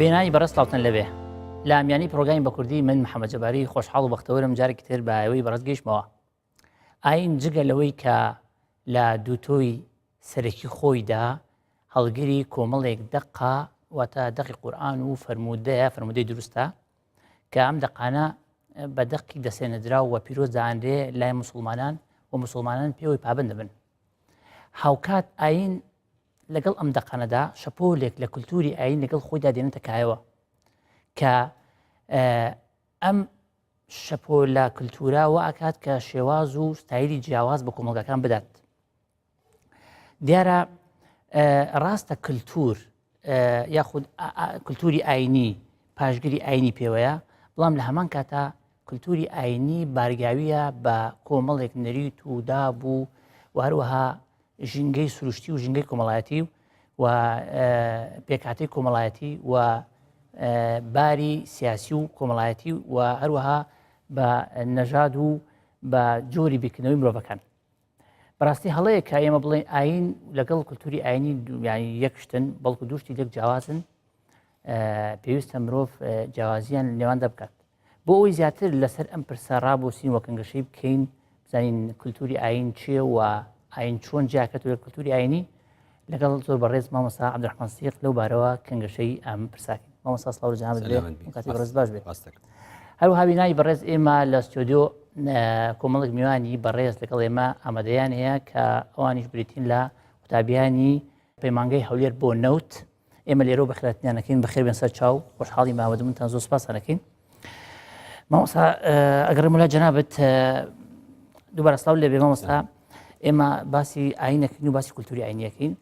بێنانی بەڕێز سڵاوتان لەوێ لە میانی پرۆگرامی بە کوردی من محەممەد جەباری خۆشحاڵ و بەختەوەرم جارێکی تر بە ئێوەی بەڕێز گەیشتمەوە ئاین جگە لەوەی کە لە دووتۆی سەرەکی خۆیدا هەڵگری کۆمەڵێک دەقا واتە دەقی قورآن و فەرموودەیە فەرموودەی دروستە کە ئەم دەقانە بە دەقی دەسێنەدراو و پیرۆز دانرێ لای مسلمانان و مسلمانان پێوەی پابند دەبن هاوکات ئاین لەگەڵ ئەم دەقانەدا شەپۆلێک لە کولتوری ئاین لەگەڵ خۆیدا دێنێتە کایەوە کە ئەم شەپۆلە کللتورە وا ئەکات کە شێواز و ستایلی جیاواز بە کۆمەڵگەکان بدات دیارە ڕاستە کللتور یاخود کللتوری ئاینی پاشگری ئاینی پێوەیە بەڵام لە هەمان کاتا کللتوری ئاینی بارگاویە بە کۆمەڵێک نەریت و داب و و هەروەها ژینگەی سروشتی و ژینگەی کۆمەڵایەتی و پێکهاتەی کۆمەڵایەتی و باری سیاسی و کۆمەڵایەتی و هەروەها بە نەژاد و بە جۆری بیرکردنەوەی مرۆڤەکان. بەڕاستی هەڵەیە کە ئێمە بڵێن ئاین لەگەڵ کللتوری ئاینی دومیانی یەکشتن بەڵکو دوشتی لێک جیاوازن پێویستە مرۆڤ جیاوازیان نێواندا بکات بۆ ئەوەی زیاتر لەسەر ئەم پرسە ڕابوەستین و کەنگەشەی بکەین بزانین کللتوری ئاین چییە و ئاین چۆن جیاکەت لە کللتوری ئاینی لەگەڵ زۆر بەڕێز مامۆستا عبدالرحمن سیق لەو بارەوە کەنگەشەی ئەم پرساکەین مامۆستا سڵاو جنابت بێ کاتی بەڕێز باش بێت هەروەها بینای بەڕێز ئێمە لە ستۆدیۆ کۆمەڵێک میوانی بەڕێز لەگەڵ ئێمە ئامادەیان هەیە کە ئەوانیش بریتین لە قوتابیانی پەیمانگەی هەولێر بۆ نەوت ئێمە لێرەوە بەخێرهاتنیان ئەکەین بەخێر بێن سەر چاو خۆشحاڵی ماوەدمتان زۆر سپاسان ئەکەین مامۆستا ئەگەڕێم ولا جەنابت دووبارە سڵاو لێ بێ مامۆستا ئێمە باسی ئاینەکەین و باسی کولتوری ئاینیەکەین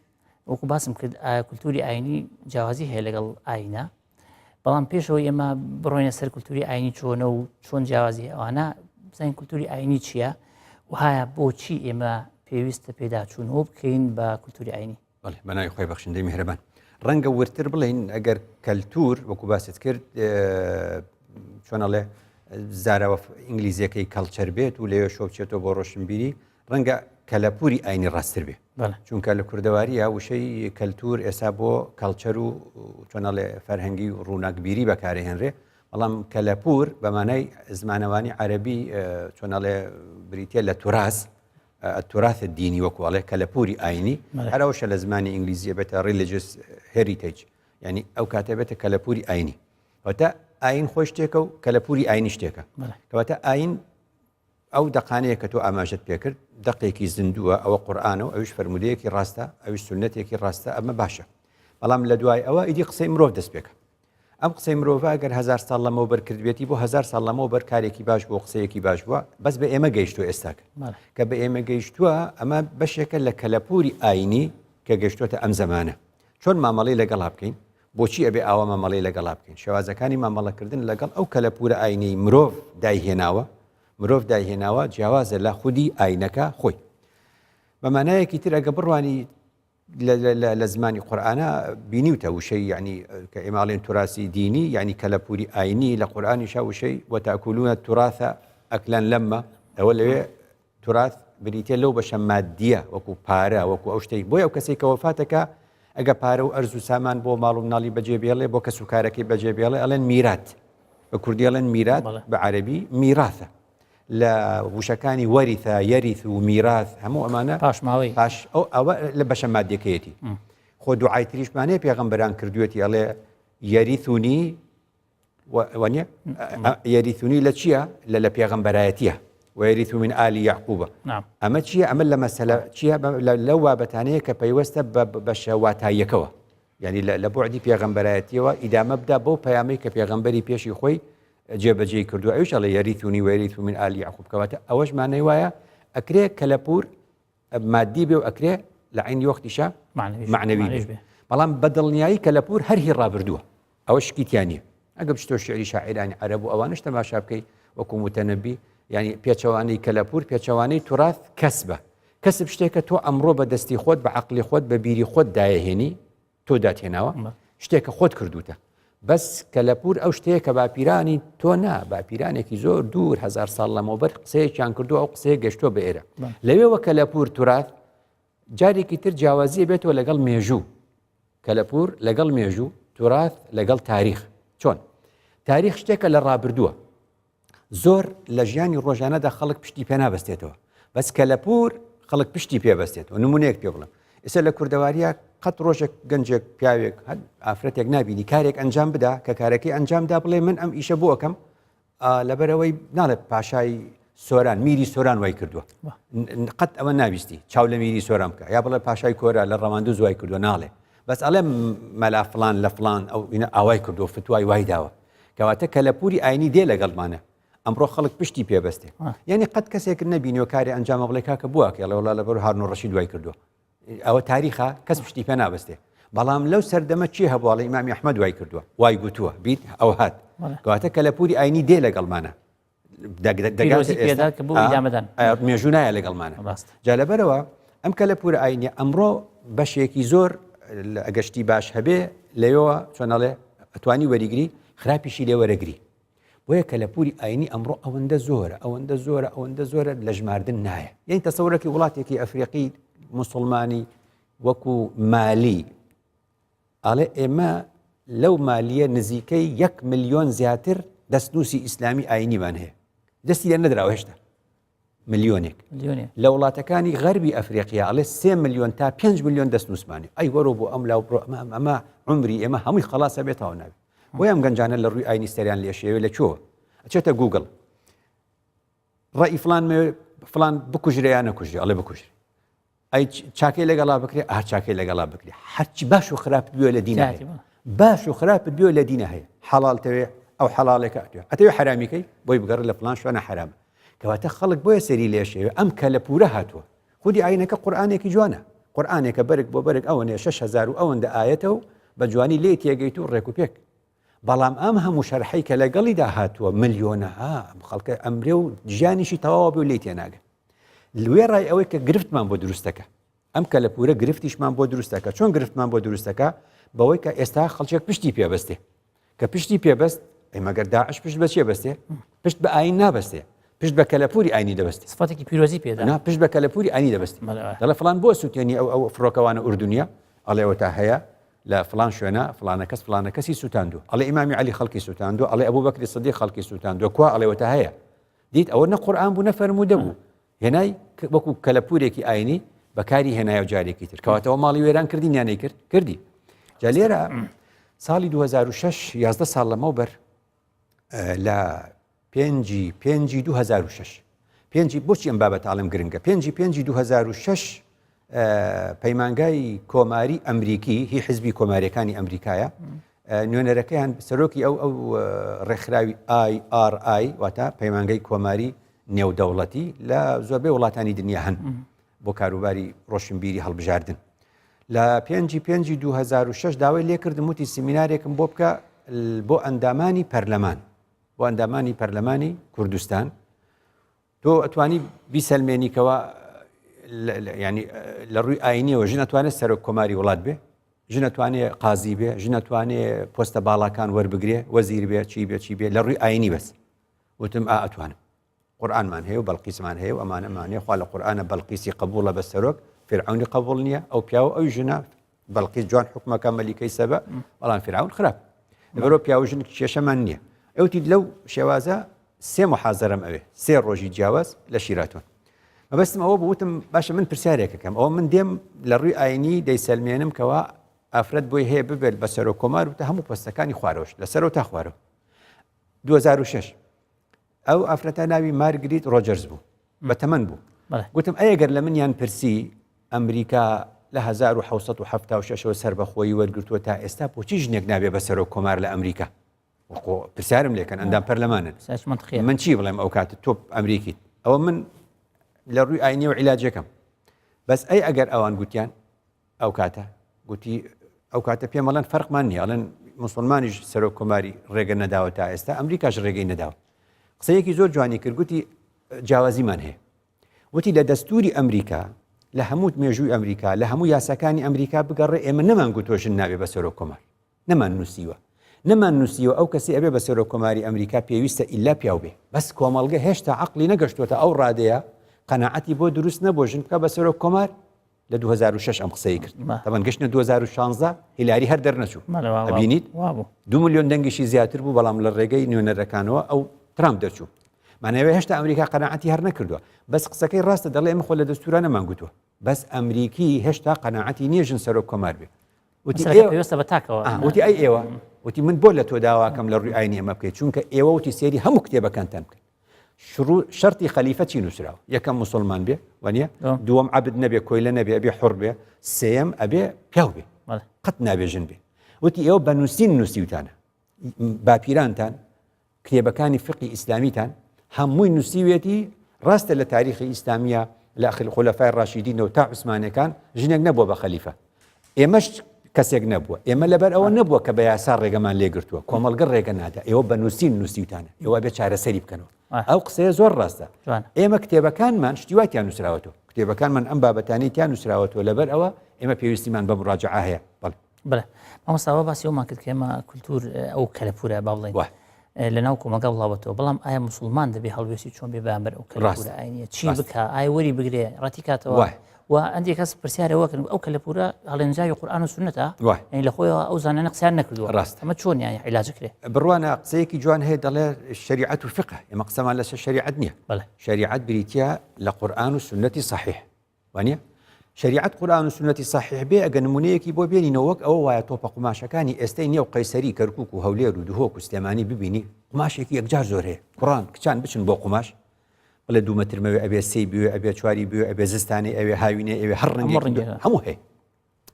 وەکو باسم کرد کولتوری ئاینی جیاوازی هەیە لەگەڵ ئاینە بەڵام پێشەوە ئێمە بڕۆینە سەر کولتوری ئاینی چۆنە و چۆن جیاوازی ئەوانە بزانین کولتوری ئاینی چییە و هایا بۆچی ئێمە پێویستە پێداچوونەوە بکەین بە کولتوری ئاینی بەڵێ بە ناوی خۆی بەخشندەی میهرەبان. ڕەنگە وردتر بڵێین ئەگەر کەلتور وەکو باست کرد چۆن ئەڵێ زاراوە ئینگلیزیەکەی culture بێت و لەوێ شۆ بچێتەوە بۆ ڕۆشنبیری ڕەنگە کەلەپوری ئاینی ڕاستتر بێ چونکە لە کوردەواریە وشەی کەلتور ئێسا بۆ culture و چۆنەڵێ فەرهەنگی و ڕووناکبیری بەکارهێنرێ بەڵام کەلەپور بەمانای زمانەوانی عەربی چۆنەڵێ بریتە لە تراس التراث الدینی وەکو ئەڵێ کەلەپوری ئاینی هەر ئەوشە لە زمانی ئینگلیزیە بێتە religious heritage یعنی ئەو کاتە بێتە کەلەپوری ئاینی واتە ئاین خۆی شتێکە و کەلەپوری ئاینی شتێکە کەواتە ئاین ئەو دەقانەیە کە تۆ ئاماژت پێکرد دەقێکی زیندووە ئەوە قورآانە و ئەوش فەرمودەیەکی ڕاستە ئەوش سنتێکی ڕاستە ئەمە باشە بەڵام لە دوای ئەوە ئیدی قسەی مرۆڤ دەست پێکە ئەم قسەی مرۆڤە گەر هەزار ساڵ لەمەوبەر کردبێتی بۆ هەزار ساڵ لەمەوبەر کارێکی باش بووە قسەیەکی باش بووە بەس بە ئێمە گەیشتووە ئێستاکە کە بە ئێمە گەیشتووە ئەمە بەشێکە لە کەلەپوری ئاینی کە گەشتوەتە ئەم زەمانە چۆن مامەڵی لەگەڵا بکەین بۆچی ئەبێ ئاوا مامەڵی لەگەڵا بکەین شێوازەکانی مامەڵەکردن لەگەڵ ئەو کەلەپورە ئاینەی مرۆڤ دایهێناوە مرۆڤ دایهێناوە جیاوازە لە خودی ئاینەکە خۆی بە مانایەکی تر ئەگە بڕوانی لە زمانی قورئانا بینیوتە وشەی یعنی کە ئێمە ئەڵێن توراسی دینی یعنی کەلەپوری ئاینی لە قورئانیشا وشەی وتاکولون التراث ئەکلا لەمە ئەوە لەوێ تراث بریتە لەو بەشە مادیە وەکو پارە وەکو ئەو شتێک بۆی ئەو کەسێک کە وەفاتەکە ئەگە پارە و ئەرز و سامان بۆ ماڵ و مناڵی بەجێ بێڵێ بۆ کەس و کارەکەی بەجێ بێڵێ ئەڵێن میرات بە کوردی ئەڵێن میرات بە عەربی میراثە لە وشەکانی وەریثە یەریث و میراث هەموو ئەمانە پاشماوەی پاش ئەو ئەوە لە بەشە مادیەکەیەتی خۆ دوعای تریشمانەیە پێغەمبەران کردوێتی ئەڵێ یەریثونی وەنیە یەریثونی لە چییە لە لە پێغەمبەرایەتیە ويرث من آل يعقوب ئەمە چییە ئەمە لە مەسەلە چییە لەو بابەتانەیە کە پەیوەستە بە بەشە واتاییەکەوە یعنی لە بوعدی پێغەمبەرایەتیەوە ئیدامە بدا بەو پەیامەی کە پێغەمبەری پێشی خۆی جێبەجێی کردووە ئەویش ئەڵێ یەریثونی ویریث من آل یعقوب کەواتە ئەوەش مانای وایە ئەکرێ کەلەپوور مادی بێ و ئەکرێ لە عینی وەختیشە معنەوی بێ بەڵام بە دڵنیایی کەلەپوور هەر هی ڕابردووە ئەوە شکی تیا نییە ئەگە بچتۆ شعری شاعیرانی عەرەب و ئەوانش تەماشا بکەی وەکو متەنەبی یعنی پێچەوانەی کەلەپوور پێچەوانەی تراث کەسبە کەسب شتێکە تۆ ئەمڕۆ بە دەستی خۆت بە عقلی خۆت بە بیری خۆت دایهێنی تۆ داتهێناوە شتێکە خۆت کردوتە بەس کەلەپور ئەو شتەیە کە باپیرانی تۆ نا باپیرانێکی زۆر دوور هزار ساڵ لەمەوبەر قسەیەکیان کردو ئەو قسەیە گەشتووە بە ئێرە لەوێوە کەلەپور تراث جارێکی تر جیاوازیە بێتەوە لەگەڵ مێژوو کەلەپور لەگەڵ مێژوو. تورات لەگەڵ تاریخ چۆن؟ تاریخ شتێکە لە ڕابردووە زۆر لە ژیانی ڕۆژانەدا خەڵک پشتی پێ نابەستێتەوە بەس کەلەپوور خەڵک پشتی پێ بەستێتەوە نمونەیەک پێ بڵم ئێستا لە کوردەواریە قەت ڕۆژێک گەنجێک پیاوێک ئافرەتێک نبینی کارێک ئەنجام بدا کە کارەکەی ئەنجامدا بڵێ من ئەم ئیشە بۆ ئەەکەم لەبەرەوەی ناڵێ پاشای سۆران میری سۆران وای کردووە قەت ئەوە ناویستی چاو لە میری سۆران بکە یا بڵێ پاشای کۆرا لە ڕەواندوز وای کردووە ناڵێ بەس ئەڵێ مەلا فلان لە فلان ئەو ئینە ئاوای کردو فتوای وای داوە کەواتە کەلەپوری ئاینی دێ لەگەڵمانە ئەمڕۆ خەڵک پشتی پێبەستێ یعنی قەت کەسێک نەبینیوە کاری ئەنجامە بڵێ کاکە بووە کێڵێ وڵا لەبەر هارون ڕەشید وای کردووە ئەوە تاریخە کەس پشتی پێ نابەستێ بەڵام لەو سەردەمە چی هەبواڵی ئیمامی ئەحمەد وای کردووە وای گوتووە بیت ئەو هات کەواتە کەلەپوری ئاینی دێ لەگەڵمانە مێژوو نایە لەگەڵمانە جا لەبەرەوە ئەم کەلەپورە ئاینیە ئەمڕۆ بەشێکی زۆر لە ئەگەشتی باش هەبێ لەوێەوە چۆنەڵێ ئەتوانی وەریگری خراپیشی لێ وەرەگری بۆیە کەلەپوری ئاینی ئەمڕۆ ئەوەندە زۆرە ئەوەندە زۆرە ئەوەندە زۆرە لە ژماردن نایە یعنی تەسەورەکی وڵاتێکی ئەفریقی مسلمانی وەکو مالی ئەڵێ ئێمە لەو مالیە نزیکەی یەک ملیۆن زیاتر دەستنووسی ئیسلامی ئاینیمان هەیە دەستی لێ نەدراوە هێشتا ملیۆنێک لە وڵاتەکانی غەربی ئەفریقیا ئەڵێ سێ ملیۆن تا 5 ملیۆن دەستنووسمانی ئەی وەرۆ بۆ ئەم لاو بڕۆ ئەمە ئەمە عمری ئێمە هەمووی خەڵاسە بێتەوە ناوی بۆیە ئەم گەنجانە لە ڕووی ئاینی سەریان لێشێوێ لە کوێوە ئەچێتە گوگڵ ڕئی فلان فلان بکوژرێ یا نەکوژرێ ئەڵێ بکوژرێ ئەی چاکەی لەگەڵا بکرێ ئا چاکەی لەگەڵا بکرێ هەرچی باش و خراپت بوێ لە دینە هەیە باش و خراپت بوێ لە دینە هەیە حەڵال تەوێ ئەو حەڵالێکە ئەتوێ ئەتەوێ حەرامیکەی بۆی بگەڕێ لە فلان شوێنە حەرامە کەواتە خەڵک بۆیە سەری لێشێوێ ئەم کەلەپوورە هاتووە خودی ئاینەکە قورئانێکی جوانە قورئانێکە بەرگ بۆ بەرگ ئەوەنەیە 6000 و ئەوەندە ئایەتە و بە جوانی لێی تێگەیت و ڕێک و پێک بەڵام ئەم هەموو شەرحەی کە لەگەڵیدا هاتووە ملیۆنەها خەڵکە ئەمرێ و ژیانیشی تەواوە بێ و لێی تێناگەن وێڕای ئەوەی کە گرفتمان بۆ دروستەکە ئەم کەلەپورە گرفتیشمان بۆ دروستەکە چۆن گرفتمان بۆ دروستەکە بەوەی کە ئێستا خەڵکێک پشتی پێبەستێ کە پشتی پێبەست ئەی مەگەر داعش پشت بە چێ بەستێ پشت بە ئاین نابەستێ پشت بە کەلەپوری ئاینی دەبەستێ سفاتێکی پیرۆزی پێدا نا پشت بە کەلەپوری ئاینی دەبەستێ دەڵێ فلان بۆ سووتێنی ئەو ئەو فڕۆکەوانە ئوردونیە ئەڵێ ئەوە تا هەیە لە فلان شوێنە فلانە کەس فلانە کەسی سووتاندووە ئەڵێ ئیمامی عەلی خەڵکی سووتاندووە ئەڵێ ئەبوو بەکری سدیق خەڵکی سووتاندووە کوا ئەڵێ وەتا هەیە دیت ئەوە نە قورئان بوو نە فەرموودە بوو هێنای وەکو کەلەپورێکی ئاینی بەکاری هێنایە جارێکی تر کەواتەوە ماڵی وێران کردی یانەی کرد کردی جا لێرە ساڵی 2006 11 ساڵ لەمەوبەر لە پێنجی پێنجی 2006 پێنجی بۆچی ئەم بابەتە ئەڵێم گرنگە پێنجی پێنجی 2006 پەیمانگای کۆماری ئەمریکی هی حزبی کۆماریەکانی ئەمریکایە نوێنەرەکەیان سەرۆکی ئەو ئەو ڕێکخراوی IRI واتە پەیمانگای کۆماری نێودەوڵەتی لە زۆربەی وڵاتانی دنیا هەن بۆ کاروباری ڕۆشنبیری هەڵبژاردن لە پێنجی پێنجی 2006 داوای لێکردم وتی سیمینارێکم بۆ بکە بۆ ئەندامانی پەرلەمان بۆ ئەندامانی پەرلەمانی کوردستان تۆ ئەتوانی بیسەلمێنی کەوا ینی لە ڕووی ئاینیەوە ژن ئەتوانێت سەرۆک کۆماری وڵات بێ ژن ئەتوانێ قازی بێ ژن ئەتوانێ پۆستە باڵاکان وەربگرێ وەزیر بێ چی بێ چی بێ لە ڕووی ئاینی بەس وتم ئا ئەتوانم قورآنمان هەیە و بەڵقیسمان هەیە و ئەمانەمانەیە خوا لە قورآانە بەڵقیسی قبوڵە بە سەرۆک فرعونی قبول نییە ئەو پیاوە ئەو ژنە بەڵقیس جوان حکومەکە مەلیکەی سەبە بەڵام فرعون خراپ لەبەرەوە پیاو ژن کێشەمان نییە ئەوتی لەو شێوازە سێ محازەرەم ئەوێ سێ ڕۆژی جیاواز لە شیراتۆن مەبەستم ئەوە بوتم باشە من پرسیارێکەکەم ئەوە من دێم لە ڕووی ئاینی دەیسەلمێنم کەوا ئافرەت بۆی هەیە ببێت بە سەرۆک کۆمار و تا هەموو پۆستەکانی خوارەوەش لەسەرەوە تا خوارەوە 2006 ئەو ئافرەتە ناوی مارگریت ڕۆجەرز بوو بە تەمەن بوو گوتم ئەگەر لە منیان پرسی ئەمریکا لە 1970ەوە سەربەخۆیی وەرگرتووە تا ئێستا بۆچی ژنێک نابێ بە سەرۆک کۆمار لە ئەمریکا پرسیارم لێکەن ئەندام پەرلەمانن من چی بڵێم ئەو کاتە تۆ ئەمریکیت ئەوە من لە ڕووی ئاینی و عیلاجەکەم بەس ئەی ئەگەر ئەوان گوتیان ئەو کاتە گوتی ئەو کاتە پێم ئەڵێن فەرقمان نییە ئەڵێن مسلمانیش سەرۆک کۆماری ڕێگە نەداوە تا ئێستا ئەمریکاش ڕێگەی نەداوە قسەیەکی زۆر جوانی کرد گوتی جیاوازیمان هەیە وتی لە دەستوری ئەمریکا لە هەموو مێژووی ئەمریکا لە هەموو یاساکانی ئەمریکا بگەڕێ ئێمە نەمان گوتۆ ژن نابێ بە سەرۆک کۆمار نەمان نووسیوە نەمان نووسیوە ئەو کەسی ئەبێ بە سەرۆک کۆماری ئەمریکا پێویستە ئیلا پیاو بێ بەس کۆمەڵگە هێشتا عقلی نەگەشتوەتە ئەو ڕادەیە قەناعەتی بۆ دروست نەبوو ژن بکە بە سەرۆک کۆمار. لە 2006 ئەم قسەی کرد تەبەن گەشتە 2016 هیلاری هەر دەرنەچوو ئەبینیت دو میلیۆن دەنگیشی زیاتر بوو بەڵام لە ڕێگەی نوێنەرەکانەوە ئەو ترامپ دەرچوو مانەوە هێشتا ئەمریکا قەنەعەتی هەر نەکردووە بەس قسەکەی ڕاستە دەڵێ ئێمە خۆ لە دەستورا نەمان گوتووە بەس ئەمریکی هێشتا قەنەعەتی نییە ژن سەرۆک کۆمار بێ وتی پێویستە بە تاکەوە وتی ئەی ئێوە وتی من بۆ لە تۆ داواکەم لە ڕووی ئاینی ئەمە بکەیت چونکە ئێوە وتی سێری هەموو کتێبەکانتان بکەن شروع شەرتی خەلیفە چی نووسراوە یەکەم مسلمان بێ وانە دووەم عەبد نەبێ کۆیلە نەبێ ئەبێ حڕ بێ سێم ئەبێ پیاو بێ قەت نابێ ژن بێ وتی ئێوە بە نووسین نووسیوتانە باپیرانتان کتێبەکانی فقی ئیسلامیتان هەمووی نووسیوێتی ڕاستە لە تاریخی ئیسلامیە لە ئەخل خولەفای ڕاشیدینەوە تا عوسمانەکان ژنێک نەبووە بە خەلیفە ئێمەش کەسێک نەبووە ئێمە لەبەر ئەوە نەبووە کە بە یاسا ڕێگەمان لێگرتووە کۆمەڵگە ڕێگە نادا ئێوە بە نووسین نووسیوتانە ئێوە بێ چارەسەری بکەنەوە ئەو قسەیە زۆر ڕاستە ئێمە کتێبەکانمان شتی وای تیا نووسراوەتەوە کتێبەکانمان ئەم بابەتانی تیا نووسراوەتەوە لەبەر ئەوە ئێمە پێویستیمان بە مراجعە هەیە بەڵێ بەڵێ مامۆستا ئەوە باسی ئەومان کرد کە ئێمە کولتور ئەو کەلەپورە با بڵێین لە ناو کۆمەڵگا بڵاوەتەوە بەڵام ئایا مسلمان دەبێ هەڵوێستی چۆن بێ بەرامبەر ئەو کەلەپورە ئاینیە چی بکا ئایا وەری بگرێ ڕەتی کاتەوە و هەندێک کەس پرسیارەوە کردن ئەو کەلەپورە هەڵێنجاوی قورئان و سوننەتە یعنی لە خۆیەوە ئەو زانانە قسەیان نەکردووە ڕاست ئەمە چۆن یعنی عیلاج کرێ بڕوانە قسەیەکی جوان هەیە دەڵێ شەریعەت و فقه ئێمە قسەمان لەسەر شەریعەت نییە شەریعەت بریتە لە قورئان و سوننەتی صحیح وانیە؟ شەریعەت قورئان و سوننەتی سەحیح بێ ئەگەر نمونەیەکی بۆ بێنینەوە وەک ئەوە وایە تۆپە قوماشەکانی ئێستەی نێو قەیسەری کەرکوک و هەولێر و دهۆک و سلێمانی ببینی قوماشێکی یەکجار زۆر هەیە کوڕان کچان بچن بۆ قوماش بڵێ دوو مەتر مەوێ ئەبێ سێی بوێ ئەبێ چواری بوێ ئەبێ زستانی ئەوێ هاوینێ ئەوێ هەر ڕەنگێک هەموو هەیە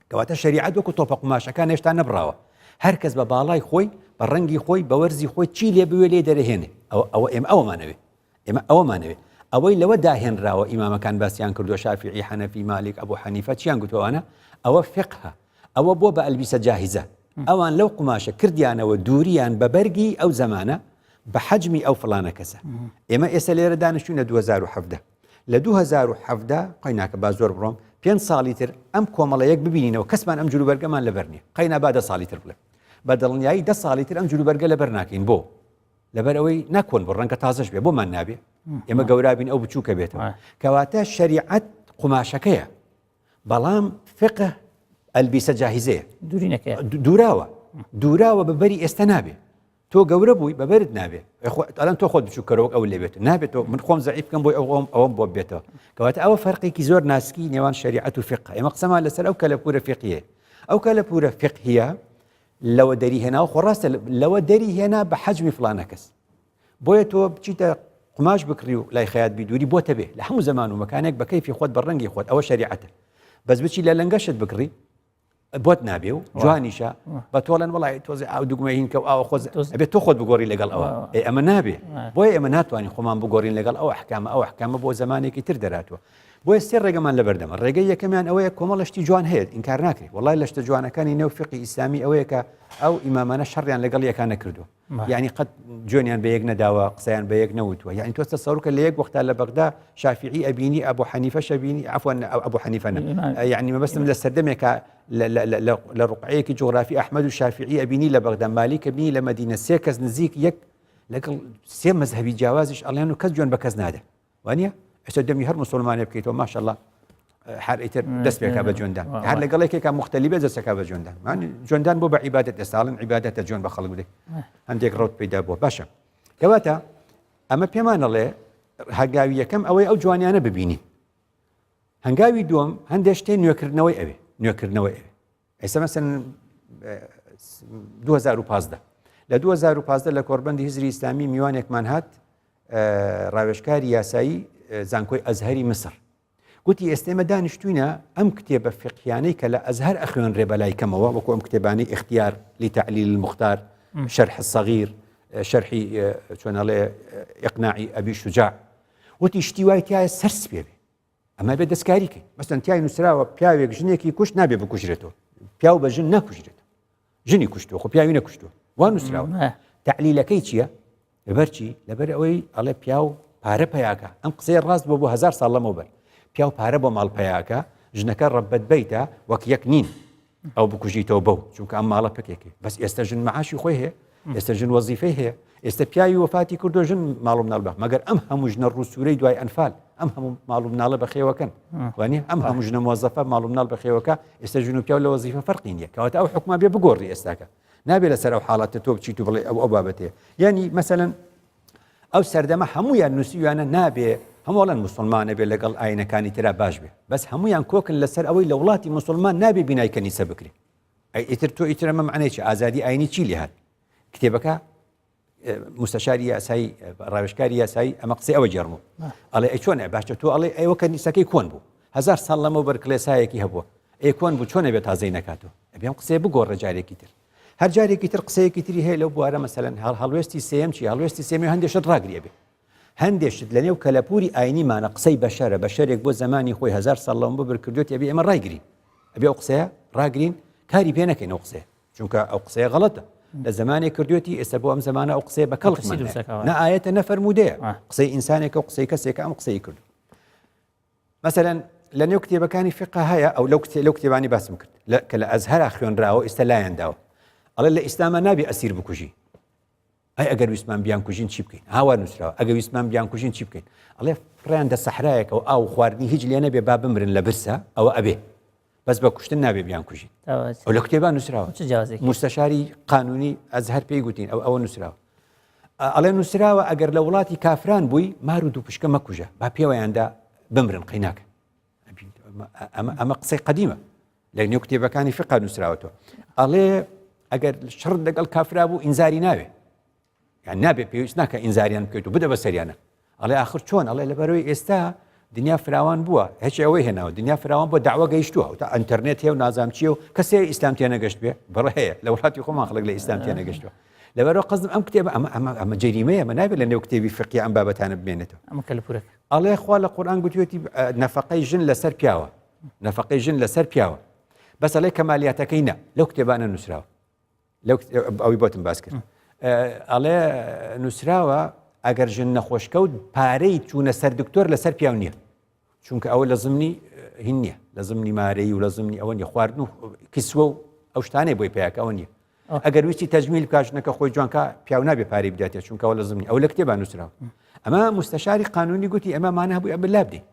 کەواتە شەریعەت وەکو تۆپە قوماشەکان هێشتا نەبراوە هەر کەس بە باڵای خۆی بە ڕەنگی خۆی بە وەرزی خۆی چی لێ بوێ لێ دەرەهێنێ ئەوە ئەوە ئێمە ئەوەمانەوێ ئێمە ئەوەمانەوێ ئەوەی لەوە داهێنراوە ئیمامەکان باسیان کردووە شافعی حەنەفی مالیک ئەبو حەنیفە چیان گوتوانە ئەوە فقهە ئەوە بۆ بە ئەلبیسە جاهزە ئەوان لەو قوماشە کردیانەوە دووریان بە بەرگی ئەو زەمانە بە حەجمی ئەو فلانە کەسە ئێمە ئێستا لێرە دانیشتوینە 2017 لە 2017 قەیناکە با زۆر بڕۆم پێ ساڵی تر ئەم کۆمەڵەیەک ببینینەوە کەسمان ئەم جلوبەرگەمان لەبەر نییە قەینا با دە ساڵی تر بڵێ بە دڵنیایی دە ساڵی تر ئەم جلوبەرگە لەبەر ناکەین بۆ لەبەر ئەوەی ناکۆن بۆ ڕەنگە تازەش بێ بۆمان نابێ ئێمە گەورابین ئەو بچووکە بێتەوە کەواتە شەریعەت قوماشەکەیە بەڵام فقه ئەلبیسە جاهزەیە دوورینەکە دووراوە دووراوە بە بەری ئێستا نابێ تۆ گەورە بووی بەبەرت نابێ ئەلان تۆ خۆت بچووکەرەوە ئەو لێبێت نابێت تۆ من خۆم زەعیف بکەم بۆی ئەوم ئەوم بۆ بێتەوە کەواتە ئەوە فەرقێکی زۆر ناسکی نێوان شەریعەت و فقه ئێمە قسەمان لەسەر ئەو کەلەپورە فقهیە ئەو کەلەپورە فقهیە لەوە دەری هێنا و خۆ ڕاستە لەوە دەری هێنا بە حەجمی فلانە کەس بۆیە تۆ بچیتە قماش بکڕی و لای خەیات بی دووری بۆتە بێ لە هەموو زەمان و مەکانێک بە کەیفی خۆت بە ڕەنگی خۆت ئەوە شەریعەتە بەس بچی لە لەنگەشت بکڕی بۆت نابێ و جوانیشە بە تۆڵەن وڵی تۆزێ ئاو دوگمە هینکە و ئاوە خۆز ئەبێت تۆ خۆت بگۆڕی لەگەڵ ئەوە ئەمە نابێ بۆیە ئێمە ناتوانین خۆمان بگۆڕین لەگەڵ ئەو حکامە ئەو حکامە بۆ زمانێکی تر دەراتوە بۆیە سێ ڕێگەمان لەبەردەمە، ڕێگەی یەکەمیان ئەوەیە کۆمەڵە شتی جوان هەیە ئینکار ناکرێت، وەڵای لە شتە جوانەکانی نێو فیقهی ئیسلامی ئەوەیە کە ئەو ئیمامانە شەڕیان لەگەڵ یەکا نەکردووە، یعنی قەت جوێنیان بە یەک نەداوە، قسەیان بە یەک نەوتووە، یعنی تۆ تەسەورکە لە یەک وەختا لە بەغدا شافعی ئەبینی ئەبو حەنیفەش ئەبینی، عەفوەن ئەبو حەنیفە نە، یعنی مەبەستم لە سەردەمێکا لە ڕوقعەیەکی جوغرافی ئەحمەد و شافعی ئەبینی لە بەغدا، مالیک ئەبینی لە مەدینە، سێ کەس نزیک یەک لەگەڵ سێ مەزهەبی جیاوازیش ئەڵێن و کەس جوێن بە کەس نادە. وانە ئێستا دەمی هەر مسلمانێ بکەیتەوە ماشەڵا هەر ئیتر دەست پێکا بە جوێندان هەر لەگەڵ یەکێکا مختلفە دەستەکا بە جوێندان جوێندان بۆ بە عیبادەت ئێستاڵن عیبادەتە جوێن بە خەڵک بدەیت هەندێک ڕەوت پەیدا بووە باشە کەواتە ئەمە پێمانەڵێ هەنگاوی یەکەم ئەوەی ئەو جوانیانە ببینین هەنگاوی دووەم هەندێک شتێ نوێکردنەوەی ئەوێ نوێکردنەوەی ئەوێ ئێستا مەسەن 2015 لە 2015 لە کۆربەندی هزری ئیسلامی میوانێکمان هات ڕاوێژکاری یاسایی زانکۆی ئەزهەری مسر گوتی ئێستێمە دانیشتوینە ئەم کتێبە فقیانەی کە لە ئەزهەر ئەخوێنرێ بەلای کەمەوە وەکو ئەم کتێبانی اختیار لتعلیل المختار شرح الصغیر شرحی چۆنەڵێ اقناعی ئەبی شجاع وتی شتی وای تایە سەر سپێ بێ ئەمە بێ دەستکاری کەین مەسەن تای نووسراوە پیاوێک ژنێکی کوشت نابێ بکوژرێتەوە پیاو بە ژن ناکوژرێت ژنی کوشتووە خۆ پیاوی نەکوشتووە وا نووسراوە تەعلیلەکەی چییە لەبەر چی لەبەر ئەوەی ئەڵێ پیاو پارە پیاکە ئەم قسەی ڕاست بۆ بۆ هزار ساڵ لەمەوبەر پیاو پارە بۆ ماڵ پیاکە ژنەکە ڕەبەت بیتە وەک یەک نین ئەو بکوژیتەوە بەو چونکە ئەم ماڵە پکێکی بەس ئێستا ژن معاشی خۆی هەیە ئێستا ژن وەزیفەی هەیە ئێستا پیاوی وەفاتی کردو ژن ماڵ و مناڵ بە مەگەر ئەم هەموو ژنە ڕووسورەی دوای ئەنفال ئەم هەموو ماڵ و مناڵە بەخێوەکەن وانە ئەم هەموو ژنە مۆزەفە ماڵ و مناڵ بەخێوەکە ئێستا ژن و پیاو لە وەزیفە فەرقی نییە کەواتە ئەو حکوما بێ بگۆڕی ئێستاکە نابێ لەسەر ئەو حاڵەتە تۆ بچیت و بڵێ ئەو ئەو بابەتێ یعنی مەسەلەن ئەو سەردەمە هەمویان نووسیویانە نابێ هەموڵەن مسلمانە بێ لەگەڵ ئاینەکانی ترا باش بێ بەس هەمویان کۆکن لەسەر ئەوەی لە وڵاتی مسلمان نابێ بینای کەنیسە بکرێ ئەی ئیتر تۆ ئیتر ئەمە معنای چی ئازادی ئاینی چی لێ هات کتێبەکە مستەشاری یاسایی ڕاوێژکاری یاسایی ئەمە قسەی ئەوە گێڕمەوە ئەڵێ ئەی چۆنە باشە تۆ ئەڵێ ئەوە کەنیسەکەی کۆن بوو هزار ساڵ لەمەوبەر کڵێسایەکی هەبووە ئێ کۆن بوو چۆنە بێت تازەی نەکاتەوە ئەبێ ئەم قسەیە بگۆڕە جارێکی تر هەر جارێکی تر قسەیەکی تری هەیە لەو بوارە مەسەلەن هەڵ هەڵوێستی سێم چی هەڵوێستی سێمی هەندێک شت ڕاگری ئەبێ هەندێک شت لەنێو کەلەپوری ئاینیمانە قسەی بەشەرە بەشەرێک بۆ زمانی خۆی هزار ساڵ لەمەوبەر کردوێتی ئەبێ ئێمە ڕایگرین ئەبێ ئەو قسەیە ڕاگرین کاری پێ نەکەین ئەو قسەیە چونکە ئەو قسەیە غەڵەتە لە زمانێک کردوێتی ئێستا بۆ ئەم زمانە ئەو قسەیە بە کەڵک نە ئاەتە نە فەرموودەیە قسەی ئینسانێکە و قسەی کەسێکە ئەم قسەی کردو مەسەلەن لە نێو کتێبەکانی فقە هەیە ئەو لەو کتێ لەو کتێبانی باسم کرد کە لە ئەزهەرا خوێنراوە ئێستا لایەن داوە ئەڵێ لە ئیسلامە نابێ ئەسیر بکوژی ئەی ئەگەر ویستمان بیان کوژین چی بکەین هاوار نووسراوە ئەگە ویستمان بیان کوژین چی بکەین ئەڵێ فڕیان دە سەحرایەکەوە ئاو خواردنی هیچ لێ نەبێ با بمرن لە برسە ئەوە ئەبێ بەس بە کوشتن نابێ بیان کوژین ئەو لە کتێبان نووسراوە مستەشاری قانونی ئەزهەر پێی گوتین ئەو ئەوە نووسراوە ئەڵێ نووسراوە ئەگەر لە وڵاتی کافران بووی مار و دوو پشکە مەکوژە با پێوەیاندا بمرن قەیناکە ئەمە قسەی قەدیمە لە نێو کتێبەکانی فقە نووسراوەتەوە ئەڵێ ئەگەر شەڕ لەگەڵ کافرا بوو ئینزاری ناوێ یان نابێ پێویست ناکە ئینزاریان بکەیت و بدە بە سەریانە ئەڵێ ئاخر چۆن ئەڵێ لەبەرەوەی ئێستا دنیا فراوان بووە هەچ ئەوەی هێناوە دنیا فراوان بۆ داوا گەیشتووە تا ئەتەرنێت هەیە و نازام چیە و کەسێ ئیسلام تێنەگەشت بێ بەڵێ هەیە لە وڵاتی خۆمان خەڵک لە ئیسلام تێنەگەشتووە لەبەرەوە قەزم ئەم کتێبە ئەمە ئەمە ئەمە جەریمەیە ئەمە نابێت لە نێو کتێبی فقی ئەم بابەتانە بمێنێتەوە ئەمە کەلەپوورەکە ئەڵێ خوا لە قورئان گوتوێتی نەفەقەی ژن لەسەر پیاوە نەفەقەی ژن لەسەر پیاوە بەس ئەڵێ کەمالیاتەکەی نا لەو کتێبانە نووسراوە لەو ئەوی بۆتم باس کرد ئەڵێ نووسراوە ئەگەر ژن نەخۆشکەوت پارەی چوونە سەر دکتۆر لەسەر پیاو نییە چونکە ئەوە لە زمنی هین نییە لە زمنی مارەی و لە زمنی ئەوە نیە خواردن و کیسوە و ئەو شتانەی بۆی پیاکە ئەوە نییە ئەگەر ویستی تەجمیل بکات ژنەکە خۆی جوانکە پیاو نابێ پارەی بداتێ چونکە ئەوە لە زمنی ئەو لە کتێبا نووسراوە ئەمە مستەشاری قانونی گوتی ئەمە مانە هەبوو ئەمە لا بدەین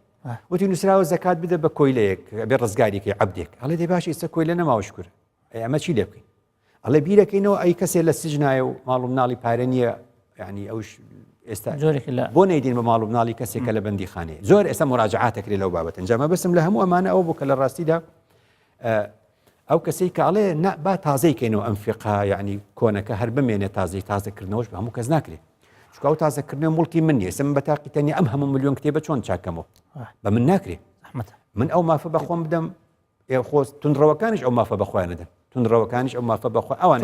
وتی نووسراوە زەکات بدە بە کۆیلەیەک ئەبێ ڕزگاریکەی عەبدێک ئەڵێ دەی باش ئێستا کۆیلە نەماوە شکر ئەی ئەمە چی لێ بکەین ئەڵێ بیرەکەینەوە ئەی کەسێ لە سجنایە و ماڵ و مناڵی پارە نییە یعنی ئەوش ئێستا جۆرێک لە بۆ نەیدین بە ماڵ و مناڵی کەسێک کە لە بەندیخانەیە زۆر ئێستا مراجعاتەکرێ لەو بابەتە ئینجا مەبەستم لە هەموو ئەمانە ئەوە بوو کە لە ڕاستیدا ئەو کەسەی کە ئەڵێ نا با تازەی کەینەوە ئەم فقە یعنی کۆنەکە هەر بمێنێ تازەی تازەکردنەوەش بە هەموو کەس ناکرێت چونکە ئەو تازەکردنەوە موڵکی من نییە من بە تاقی تەنیا ئەم هەموو ملیۆن کتێبە چۆن چاکەمەوە بە من ناکرێت من ئەو مافە بە خۆم بدەم خۆ تونڕەوەکانیش ئەو مافە بە خۆیان ندەن تونڕەوەکانیش ئەو مافە بەخۆ ئەوان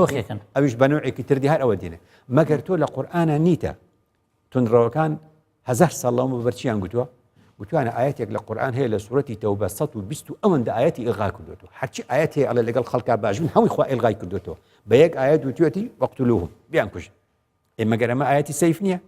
ئەویش بە نوعێکی تردی هەر ئەوە دێنێ مەگەر تۆ لە قورئانە نیتە تونڕەوەکان هەزار ساڵ لەمەوبەر چیان گوتووە؟ گوتوانە ئاەتێک لە قورآن هەیە لە سوورەتی تەوبە 120 و ئەوەندە ئاەتی ئیلغا کردوێتەوە هەرچی ئاەت هەیە ئەڵێ لەگەڵ خەڵکا باش بن هەمووی خوا ئیلغای کردوێتەوە بە یەک ئاەت وتوێتی واقتلوهم بیان کوژن ئێ مەگەر ئەمە ئاەتی سەیف نییە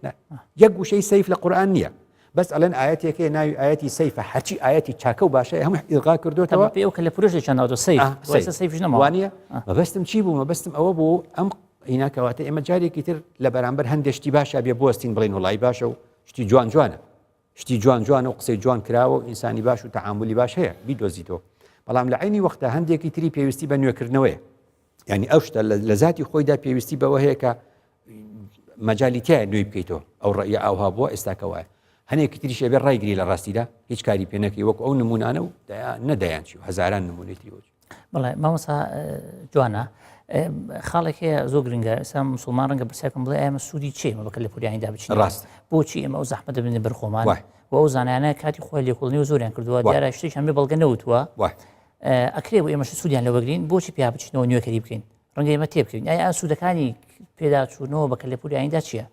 یەک وشەی سەیف لە قورآن نییە بەس ئەڵێن ئاەتێک هەیە ناوی ئاەتی سەیفە هەرچی ئاەتی چاکە و باشە هەموو ئیلغا کردوێتەوە پێ کە لە پرۆژێ چەنداوە سەیف سەیف نەما وانە مەبەستم چی بوو مەبەستم ئەوە بوو ئەم هینا کەواتە ئێمە جارێکی تر لە بەرامبەر هەندێک شتی باشە بێ بوەستین بڵێن وڵی باشە و شتی جوان جوانە شتی جوان جوانە و قسەی جوان کراوە و ئینسانی باش و تەعاملی باش هەیە بیدۆزیتەوە بەڵام لە عینی وەختە هەندێکی تری پێویستی بە نوێکردنەوەیە یعنی ئەو شتە لە زاتی خۆیدا پێویستی بەوە هەیە کە مەجالی تایە نوێی بکەیتەوە ئەو ڕەئیە ئاوها بووە ئێستاکە وایە هەنێکی تریش ئەبێ ڕایگری لە ڕاستیدا هیچ کاری پێ نەکەی وەکو ئەو نمونانە و نەدەیان چی و هەزاران نمونەی تری وەچ بەڵێ مامۆستا جوانە خاڵێک هەیە زۆر گرنگە ئێستا مسلمان ڕەنگە پرسیارکەم بڵێ ئێمە سوودی چی ئێمە بەکە لە پوریانیدا بچین ڕاست بۆچی ئێمە ئەو زەحمەتە بنێ بەر خۆمان و ئەو زانایانە کاتی خۆی لێکۆڵنی و زۆریان کردووە دیارە شتێک هەمێ بەڵگە نەوتووە ئەکرێ بۆ ئێمەش سوودیان لە وەگرین بۆچی پیا بچینەوە نوێکەری بکەین ڕەنگە ئێمە تێبکەین ئایا سوودەکانی پێداچوونەوە بە کەلەپوری ئایندا چییە؟